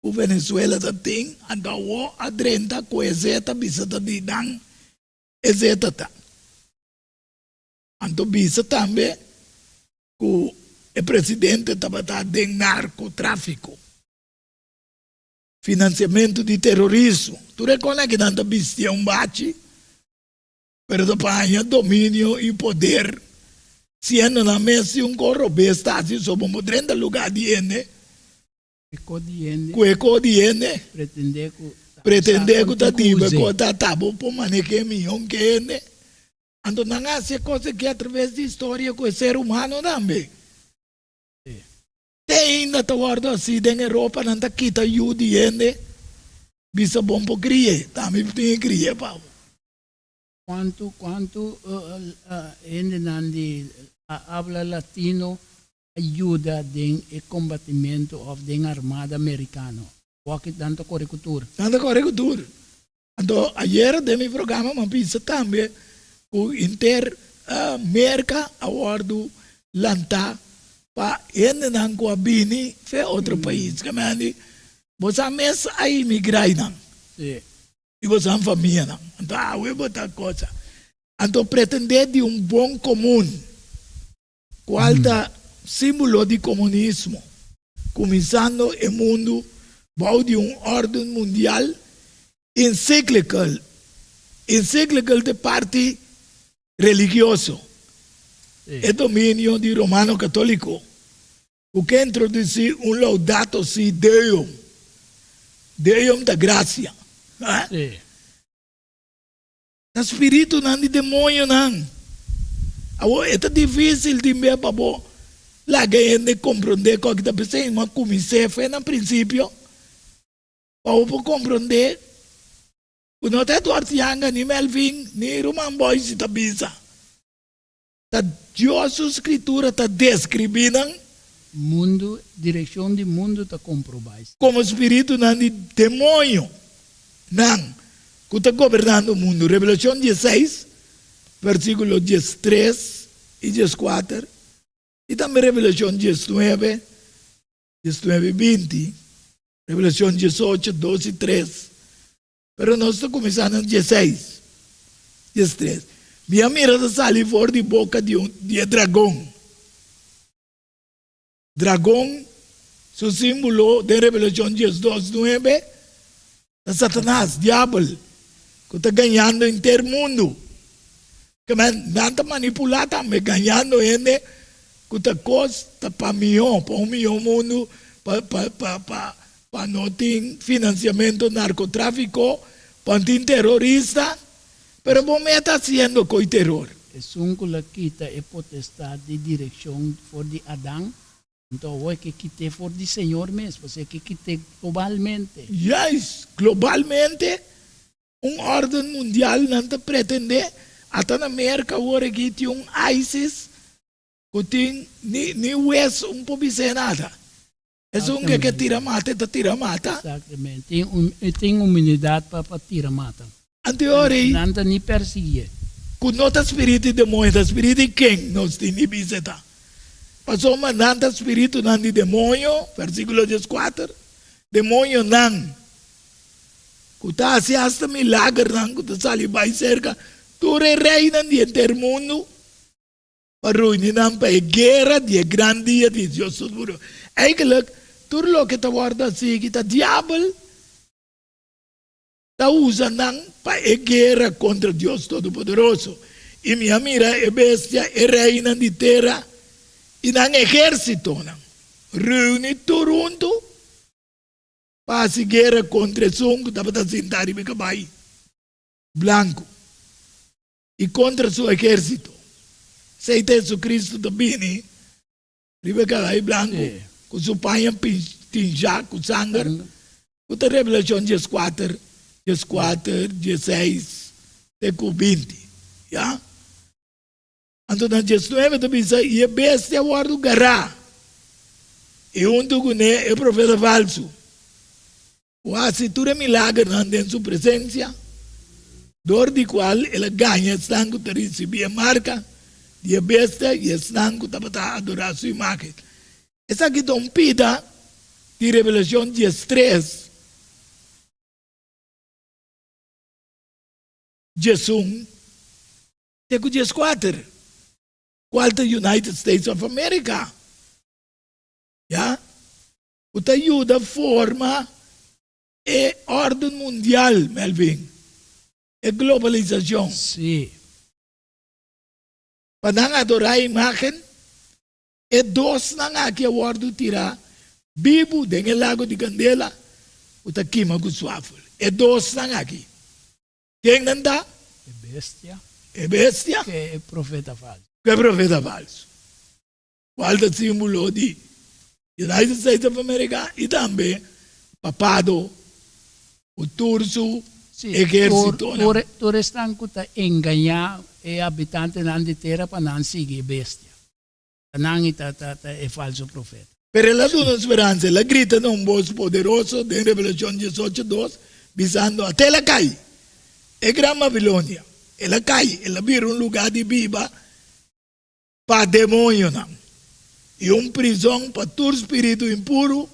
ku Venezuela ta tin anto awo a drenta ku e zeta bisa ta di nan e zeta ta. Anto bisa tambe ku e presidente tabata den narkotrafiko, finansiamentu di terorismo, tur e kos akinan ta bisti un bachi. Pero ta pa haña dominio i poder, siendo nan mes si un kos robes ta hasi so bo drenta lugá di hende, ku e kos di hende, pretendé ku ta diba e kos ta ta bo por maneh'é mihó ke hende. Anto nan a hasi e kos aki atraves di historia ku e ser humano tambe. Te ainda ta wòrdu hasi den Europa, nan ta kita yu di hende, bisa bon por kri'é, ta mi tin e kri'é pa bo. Cuantu cuantu hendenan di habla latino a yuda den e combatimento of den armada mericano? Waki nan ta core cu tur. Nan ta core cu tur. Anto ayer den mi programa mi a bisa tambe cu henter Merca a wordo lanta pa hendenan cu a bini fe otro pais. Kemandi bo sa mes a imigra einan. Di boso famianan. Anto awe bo ta cosa. Anto pretende di un bon comun, cual ta simbolo di comunismo, cuminsando e mundu bou di un orden mundial encyclical. Encyclical ta e parti religioso, e dominio di Romano Catolico. Ku ke introdusí un Laudato Si Deum. Deum ta grasia. Sí. Ta spiritunan di demoñonan. Awor e ta difísil tin bia pa bo laga hende komprondé kòke ta p'esei. Mi a kumins'é fe na prinsipio pa bo por komprondé ku no ta Edward Yanga ni Melvin ni Ruman Boyce ta bisa. Ta Dios su Scritura ta describí nan. Mundu, direccion di mundu ta comprobá esei. Como spiritunan di demoño nan cu ta gobernando mundu. Revelacion dieseis, versiculo 13 i 14, i tambe Revelacion 19, 19 i 20, Revelacion 18, 2 i 3. Pero nos ta kuminsá na 16, 13. Mi a mira ta sali for di boka di un di e dragon. Dragon, su símbolo den Revelashon 12, 9. Ta Satanas, diabel, ku ta gañando henter mundu. Ke men, nan ta manipulá tambe, gañando hende ku ta kos ta pa mihó, pa un mihó mundu, pa, pa, pa, pa, pa no tin finansiamentu narkotráfiko, pa no tin terorista. Pero bo mes ta hasiendo ko'i teror. Esun ku lo kita e potestat di direkshon for di Adan, Anto awor e ke kit'é for di Señor mes, pasobra e ke kit'é globalmente. Juist, globalmente, un orden mundial nan ta pretendé, ata na Merka awor aki tin un ISIS ku tin ni ni wes un por bis'é nada. Esun ke ke tira mata e ta tira mata. Exactamente, tin un e tin humanidad pa pa tira mata. Anto e ora ei. Nan ta ni persiguié. Ku no ta spiritu di demoño, ta spiritu di ken nos tin di bisa ta? Pasobra nan ta spiritunan di demoño, versíkulo dieskuater, demoñonan ku ta hasi asta milagernan ku ta sali bai serka tur e reinan di henter mundu pa reuni nan pa e guera di e gran dia di Dios Todopoderoso. Eigenlijk, tur loke ta wòrdu hasi aki ta diabel Ta usa nan pa e guera kontra Dios Todopoderoso. I mi a mira e bestia, e reinan di tera i nan ehérsitonan reuni tur huntu pa hasi guera kontra esun ku tabata sintá riba e kabai blanku i kontra su ehérsito. Esei ta Hesukristu ta bini Riba e kabai blanku ku su paña tinshá ku sanger, ku ta Revelashon dieskuater, dieskuater, diesseis te ku binti, ya. Anto na diesnuebe ta bisa, I e bestia a wòrdu gará, i huntu kuné e profeta falsu. Ku hasi tur e milagernan den su presensia, dor di kual el a gaña esnan ku ta risibí e marka di e bestia i esnan ku tabata adorá su imágen. Esaki ta un pida di Revelashon diestres, diesun te ku dieskuater, kual ta United States of America. Ya. Ku ta yuda forma e órden mundial, Melvin, e globalisashon. Sí. Pa nan adorá e imágen, e dosnan aki a wòrdu tirá bibu den e lago di kandela ku ta kima ku suafel. E dosnan aki, ken nan ta? E bestia. E bestia. Ku e profeta falsu. Ku e profeta falsu. Cual ta simbolo di United States of America y tambe papado cu tur su ehercitonan. Sí, tur esnan cu ta engaña e habitantenan di tera pa nan sigui e bestia. Ta nan y ta e falso profeta. Pero el a duna un speransa, el a grita na un bos poderoso den Revelacion diesocho dos, bisando, Ate el a cay! E gran Babilonia! El a cay! El a bira un lugar di biba pa demoñonan, i un prizon pa tur spiritu impuru,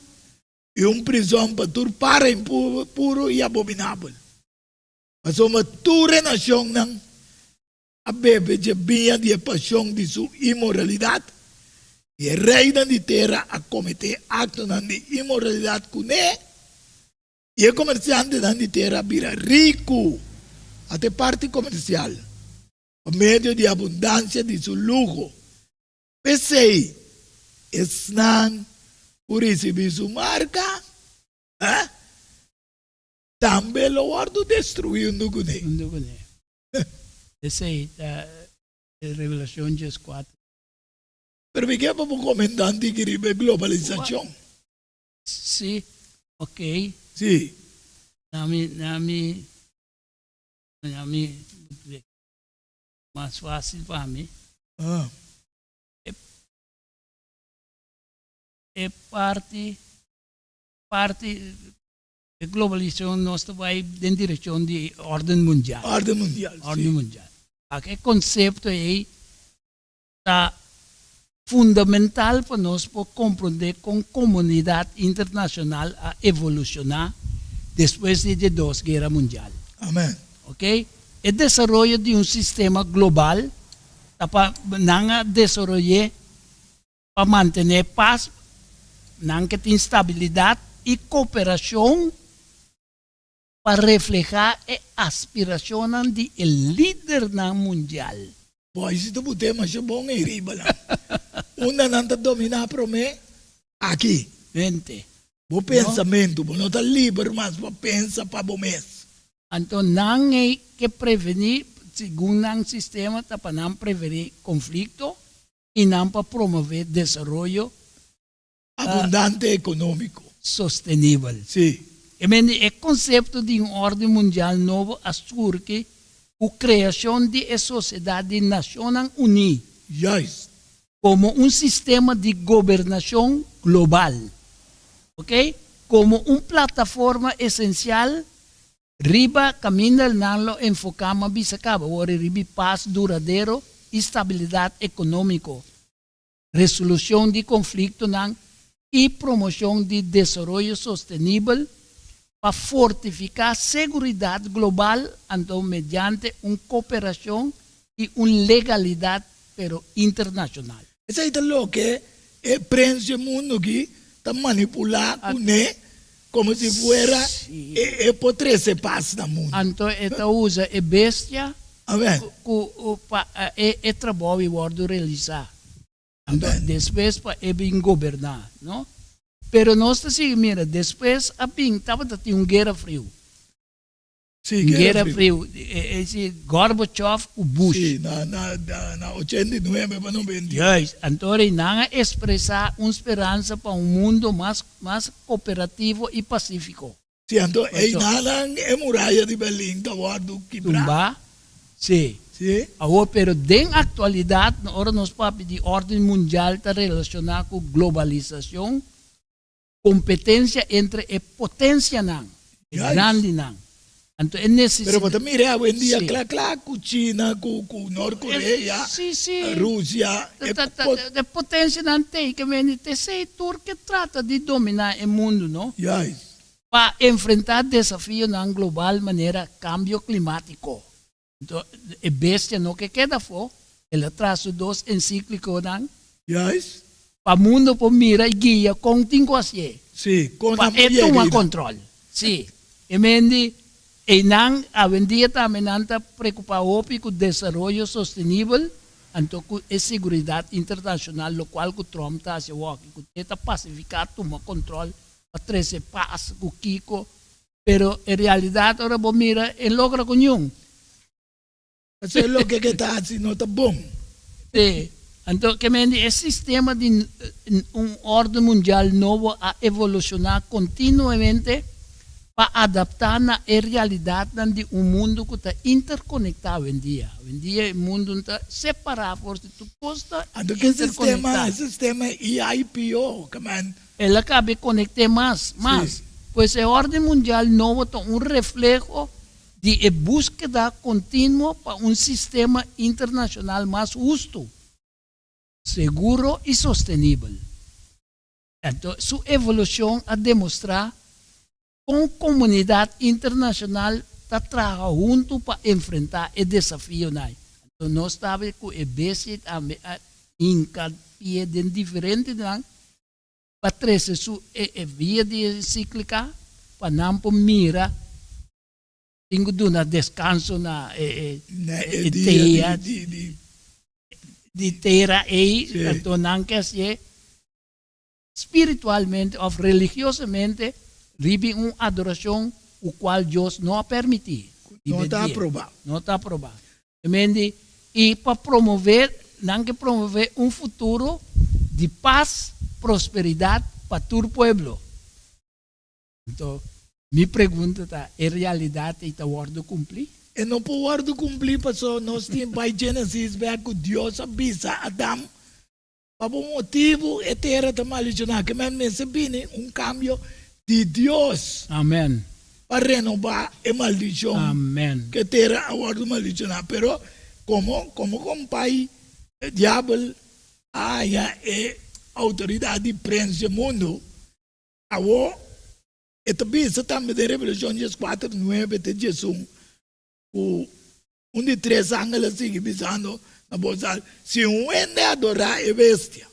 i un prizon pa tur para impuru i abominabel. Pasobra tur e nashonnan a bebe dje biña di e pashon di su inmoralidat, i e reinan di tera a kometé aktonan di inmoralidat kuné, i e komersiantenan di tera a bira riku. Ata e parti komersial. Pa medio di abundansia di su luho. P'esei, esnan ku risibí su marka, eh, tambe lo wòrdu destruí huntu kuné. Huntu kuné. Esei ta Revelashon dieskuater. Pero mi ke pa bo komentá un tiki riba e globalisashon. Sí, ok. Sí. Na mi, na mi. Mira mi mas fácil pa mi. E e parti parti e globalisacion nos ta bai den direccion di orden mundial. Orden mundial, si. Orden mundial. Ak e concepto ei ta fundamental pa nos por comprende con comunidad internacional a evoluciona despues di di dos guera mundial. Amen. Ok? E desaroyo di un sistema global ta pa nan a desaroy'é pa mantené pas, nan ke tin stabilidad y cooperacion. Pa reflehá e aspirashonnan di e lidernan mundial. Bo si ta but'é masha bon ei riba nan. Unda nan ta dominá promé? Aki. Mente. Bo pensamentu, bo no ta liber mas pa pensa pa bo mes. Anto nan ei ke prevení, segun nan sistema ta pa nan prevení konflikto i nan pa promové desaroyo Abundante ekonómiko. Sostenibel. Sí. E mende e konsepto di un órden mundial nobo a surgi ku kreashon di e Sosiedat di Nashonnan Uní. Juist. Komo un sistema di gobernashon global. Oké? Komo un plataforma esensial riba kaminda nan lo enfoká ma bisa kaba wòrdu riba pas duradero i stabilidat ekonómiko. resolushon di konfliktonan i promoshon di desaroyo sostenibel pa fortifiká seguridat global anto mediante un koperashon i un legalidat pero internashonal. Esei ta loke e prens dje mundu aki ta manipulá kuné komo si fuera e por trese pas na mundu. Anto e ta usa e bestia Amen. ku pa e trabou i wòrdu realisá. Anto Amen. despues pa e bin goberná, no? Pero nos ta sigui mira, despues a bin tabata tin un guera friu. Sí, Un guera guera friu. friu, e si Gorbachev ku Bush. Sí, na na na na 89 pa 91. Juist, anto rei nan a ekspresá un speransa pa un mundo mas mas koperativo i pasífiko. Sí, anto Paso. einanan e muraya di Berlin ta wòrdu kibrá. Tumbá, sí. Sí. Awor, pero den aktualidat, ora nos papia di órden mundial ta relashoná ku globalisashon, kompetensia entre e potensianan, e Juist. grandinan. Anto e Pero nesesidat. bo ta mira awendia Sí. kla kla ku China, ku ku Norkorea, Sí, sí. Rusia, e Ta, ta, pot. e potensianan t'ei ke mende t'esei tur ke trata di dominá e mundu, no? Juist. Pa enfrentá desafionan global manera kambio klimátiko. Anto e bestia no ke keda afó, el a traha su dos ensíklikonan. Juist. Pa mundo por mira i guia kon tin ku hasié. Sí, kon Pa nan e por yega tuma einan. kòntròl. Sí. E mendi einan awendia tambe nan ta preokupá hopi ku desaroyo sostenibel anto ku e seguridat internashonal lokual ku Trump ta hasi awor aki ku e ta pasifiká tuma kòntròl pa trese pas ku kiko Pero en realidad ora bo mira e logra cu niun. Pasobra e loke ke ta haci no ta bon. Sí. Anto ke men di e sistema di un orde mundial nobo a evoluciona continuamente pa adapta na e realidadnan di un mundo cu ta interconecta awendia. Awendia e mundo no ta separa for si tur cos ta Anto ke sistema, interconecta. e sistema EIPO, ke men El a cabe conecté mas, mas. Pues e orden mundial nobo ta un refleho di e búskeda continuo pa un sistema internacional mas husto, seguro y sostenibel. Anto su evolucion a demostrá con comunidad internacional ta traha hunto pa enfrentá e desafionan. Anto nos ta cu e bestia tambe a hinca pie den diferentenan pa trese su e e via di encíclica pa nan por mira tin cu duna descanso na e e Na e e dia tera di di di di tera ey Sí. anto nan ke hacié spiritualmente of religiosamente riba un adoracion cu cual Dios no a permiti No riba ta dje. aproba. No ta aproba. Mendi, i pa promové, nan ke promové un futuro di pas, prosperidat pa tur pueblo. Anto, mi pregunta ta, e realidat ei ta wòrdu kumplí? E no por wòrdu kumplí pasobra nos tin bai Genesis bek ku Dios a bisa Adam Pa bo motibu e tera ta maldishoná. Ke men mester bini un kambio di Dios. Amen. Pa renobá e maldishon. Amen. Ku e tera a wòrdu maldishoná. Pero komo komo kompai e diabel a haña e outoridat di prens dje mundu, awor e ta bisa tambe den Revelashon dieskuater, nuebe te diesun ku Un di tres angel a sigui bisando na bos al, Si un hende adorá e bestia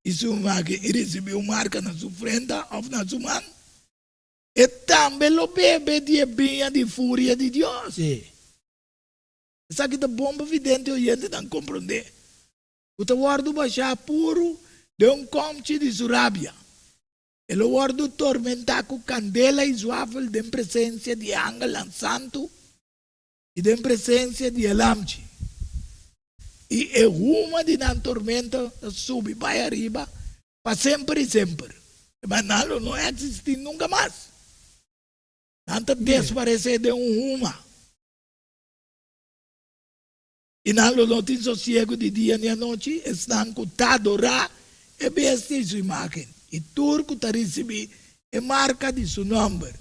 i su imágen i risibí un marka na su frenta òf na su man, E tambe lo bebe di e biña di furia di Dios. Sí. Esaki ta bon pa vidente oyentenan komprondé, ku ta wòrdu bashá puru den un kòmchi di su rabia. E lo wòrdu tormentá ku kandela i zwafel den presensia di e angelnan santu i den presensia di e Lamchi. I e huma di nan tormento ta subi bai ariba pa semper i semper. Ma nan lo no eksistí nunka mas. Nan ta desparesé den un huma. I nan lo no tin sosiegu di dia ni anochi, esnan ku ta adorá e bestia i su imágen, i tur ku ta risibí e marka di su nòmber.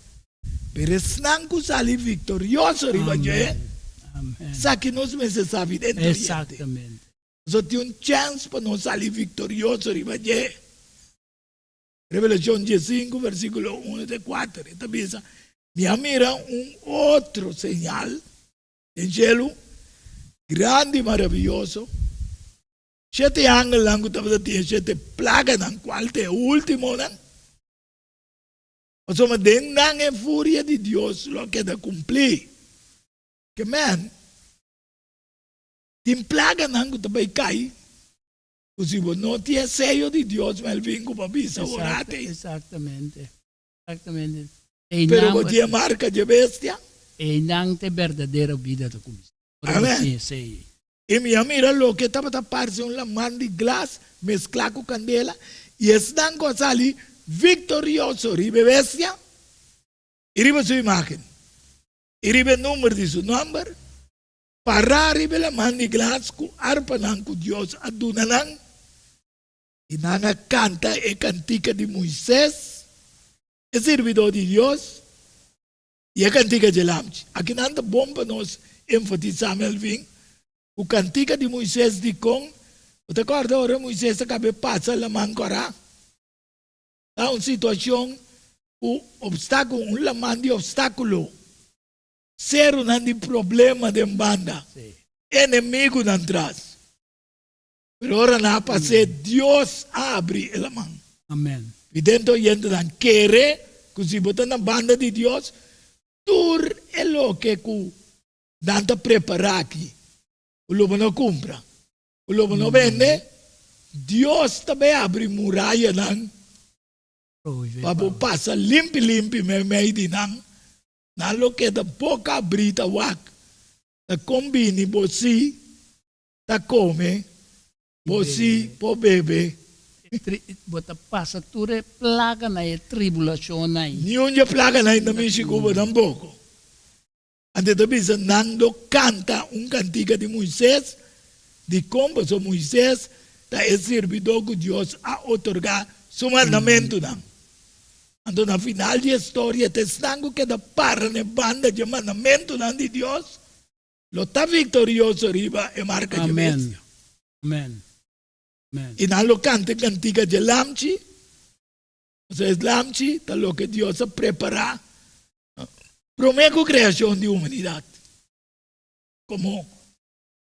Pero esnan ku sali viktorioso riba dje, esaki nos mester sabi den tur yente. Pasobra tin un chèns pa nos sali viktorioso riba dje. Revelashon diesinku, versíkulo unu te kuater, e ta bisa, Mi a mira un otro señal den shelu, grandi i maravioso, shete angelnan ku tabata tin e shete plaganan, kual ta e últimonan, pasobra den nan e furia di Dios lo a keda kumplí. Ke men, tin plaganan ku ta bai kai, ku si bo no tin e seyo di Dios, Melvin, ku bo a bisa ora te. Exactamente. Exactamente. Pero bo tin e marka dje bestia. Einan ta e berdadero bida ta kuminsá. Ora bo tin esei. I mi a mira loke tabata parse un laman di glas mesklá ku kandela, i esnan ku a sali viktorioso riba e bestia i riba su imágen i riba e number di su nòmber, pará riba e laman di glas ku arpanan ku Dios a duna nan. I nan a kanta e kantika di Moises, e sirbidó di Dios, i e kantika dje Lamchi. Aki nan ta bon pa nos enfatisá, Melvin, ku kantika di Moises dikon bo ta kòrda ora Moises a kaba e pasa Laman Kòrá? Ta un situashon ku opstákulo, un laman di opstákulo, serunan di problema den banda, enemigunan tras. Pero ora nan a pas'é, Dios a abri e laman. Amen. Vidente oyentenan, kere ku si bo ta na banda di Dios, tur e loke ku nan ta prepará aki, ku lo bo no kumpra, ku lo bo no bende, Dios ta bai abri murayanan pa bo pasa limpi limpi meimei di nan. Nan lo keda boka abrí ta wak, ta kombini bo si ta kome, bo si por bebe. Bo ta pasa tur e plaganan, e tribulashonnan ei. Niun dje plaganan ei ta mishi ku bo tampoko. Anto e ta bisa, Nan lo kanta un kantika di Moises. Dikon? Pasobra Moises ta e sirbidó ku Dios a otorgá su mandamentunan. Anto na final di e storia, ta esnan ku keda para na e banda dje mandamentunan di Dios Lo ta viktorioso riba e marka dje bestia. Amen. Amen. I nan lo kanta e kantika dje Lamchi, pasobra e Lamchi ta loke Dios a prepará promé ku kreashon di humanidat, komo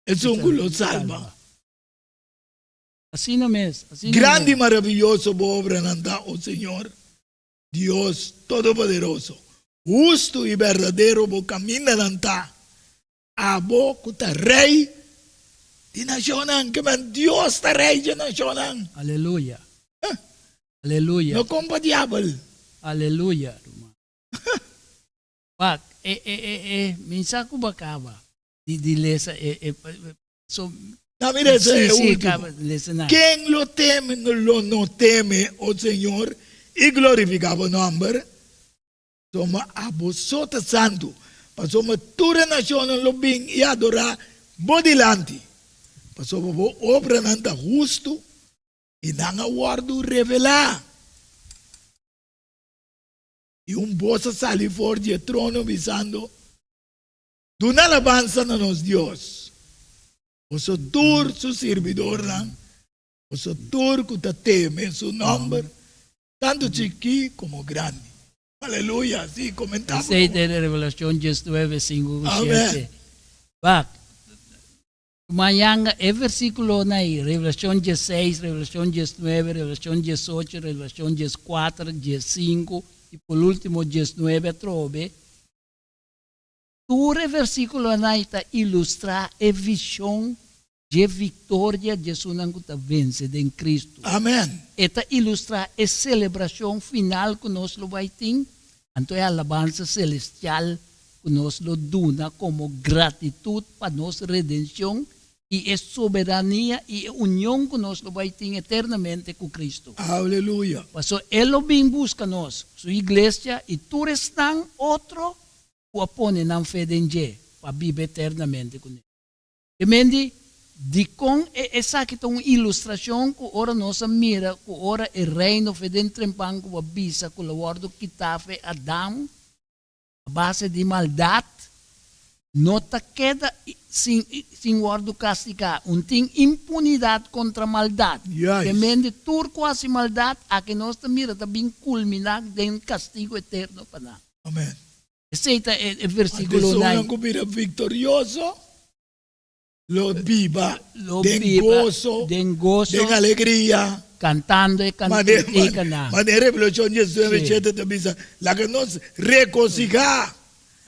esun ku lo salba. Asina mes, asina mes. Grandi i maravioso bo obranan ta, o Señor, Dios Todopoderoso, hustu i berdadero bo kamindanan ta, abo ku ta Rei di nashonnan. Ke men Dios ta Rei dje nashonnan. Aleluya. Aleluya. No kompa diabel. Aleluya, ruman. Wak, e, e, e, e, mi sa ku bo a kaba di, di lesa e, e, so, Na mi lesa sí, e sí, último. kaba lesa nan. Ken lo teme, lo no teme, o Señor, i glorifiká bo nòmber? Pasobra abo so ta santu, pasobra tur e nashonnan lo bin i adorá bo dilanti, pasobra bo obranan ta hustu i nan a wòrdu revelá. I un bos a sali for di e trono bisando, Duna alabansa na nos Dios, boso tur su sirbidornan, boso tur ku ta teme su nòmber, tantu chikí komo grandi. Aleluya! Sí, komentá por Esei favor. ta e Revelashon diesnuebe, sinku ku Amèn. shete. Wak, mañana e versíkulonan ei, Revelashon diesseis, Revelashon diesnuebe, Revelashon diesocho, Revelashon dieskuater, diesinku. I por último 19 atrobe. Tur e versíkulonan ei ta ilustrá e vishon dje viktoria di esunnan ku ta vense den Kristu. Amen. E ta ilustrá e selebrashon final ku nos lo bai tin, anto e alabansa selestial ku nos lo duna komo gratitut pa nos redenshon i e soberania i e union ku nos lo bai tin eternamente ku Kristu. Aleluya. Pasobra E lo bin buska nos, Su iglesia i tur esnan otro ku a pone nan fe den dje pa biba eternamente kuné. Ke men di, dikon e esaki ta un ilustrashon ku ora nos a mira ku ora e reino fe den trempan ku a bisa ku lo wòrdu kitá fe Adam a base di maldat, no ta keda sin sin wòrdu kastigá, un tin impunidat kontra maldat. Ke men di tur ku hasi maldat, aki nos ta mira ta bin kulminá den kastigu eterno pa nan. Amen. Esei ta e versíkulonan. Esunnan ku bira viktorioso lo biba den goso, den goso, den alegria. Kantando e kantikanan. Manera Revelashon diesnuebe shete ta bisa, Laga nos regosihá,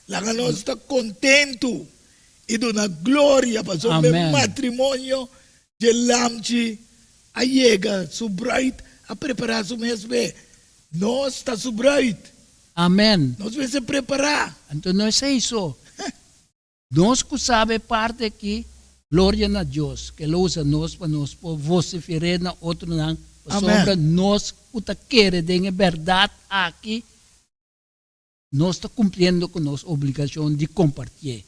laga nos ta kontentu i duna gloria, pasobra e matrimonio dje Lamchi a yega, su bruid a prepará su mes p'e. Nos ta su bruid. Amen. Nos mester prepará. Anto no esei so. Nos ku sabe e parti aki, gloria na Dios, ku el a usa nos pa nos por vosifer'é na otronan, pasobra nos ku ta kere den e bèrdat aki, nos ta kumpliendo ku nos obligashon di kompartié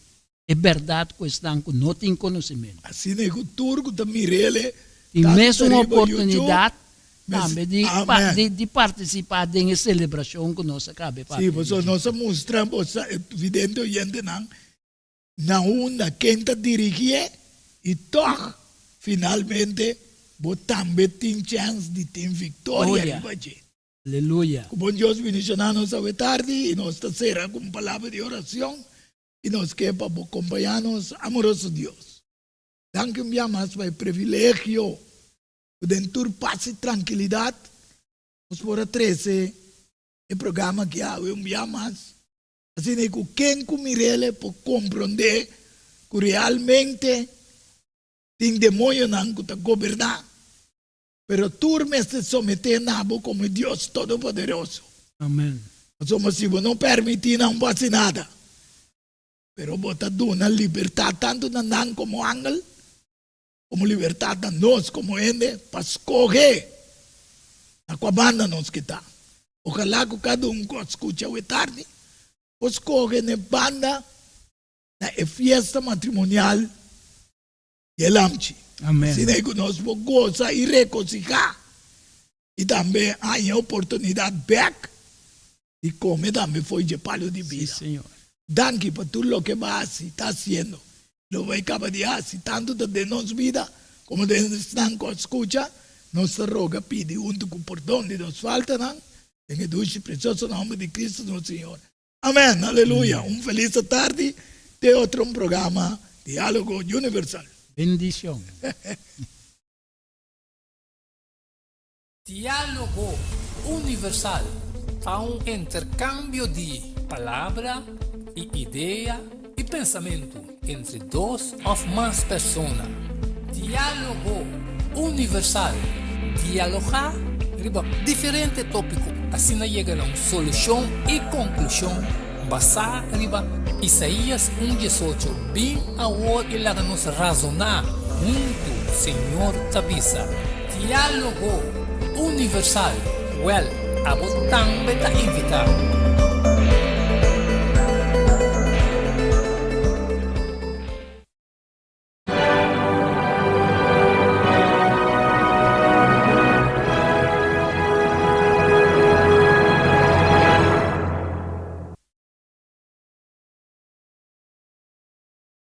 e bèrdat ku esnan ku no tin konosementu. Asina e ku tur ku ta mir'el e Tin tantu ta mesun riba oportunidat YouTube, mes tambe di Amen. di di partisipá den e selebrashon ku nos a kaba e Sí, papia di pasobra dje. nos a mustra bo sa e vidente oyentenan na unda ken ta dirigié i tòg finalmente bo tambe tin chèns di tin viktoria Gloria. riba dje. Aleluya. Ku bon Dios bendishoná nos awe tardi i nos ta sera ku un palabra di orashon i nos ke pa bo kompañá nos amoroso Dios. Danki un bia mas pa e privilegio ku den tur pas i trankilidat nos por a trese e programa aki awe un bia mas, asina ku ken ku mir'el por komprondé ku realmente tin demoñonan ku ta goberná. Pero tur mester someté na bo komo e Dios Todopoderoso. Amen. Pasobra si bo no permití nan bo hasi nada, pero bo ta duna libertat tantu na nan komo angel, komo libertat na nos komo hende pa skohe na kua banda nos ke ta. Ojalá ku kada un ku a skucha awe tardi por skohe na e banda na e fiesta matrimonial di e Lamchi. Amen. Asina ku nos por gosa i rekosihá i tambe haña oportunidat bèk di kome tambe fo'i dje palu di Sí, bida. Señor. Danki pa tur loke bo a hasi, ta hasiendo, i lo bai kaba di hasi, tantu ta den nos bida komo den esnan ku a skucha. Nos ta roga pidi huntu ku pordon di nos faltanan, den e dushi i presioso nòmber di Kristu nos Señor. Amen, aleluya. Un felis atardi te otro un programa Dialogo Universal. Bendicion. Dialogo Universal ta un intercambio di palabra y idea y pensamento entre dos of mas persona. Dialogo Universal, Dialogá riba diferente tópiko, asina yega na un solushon i konklushon basá riba Isaías un diesocho, Bin awor i laga nos razoná huntu, Señor ta bisa. Diálogo Universal, Wèl, abo tambe ta invitá.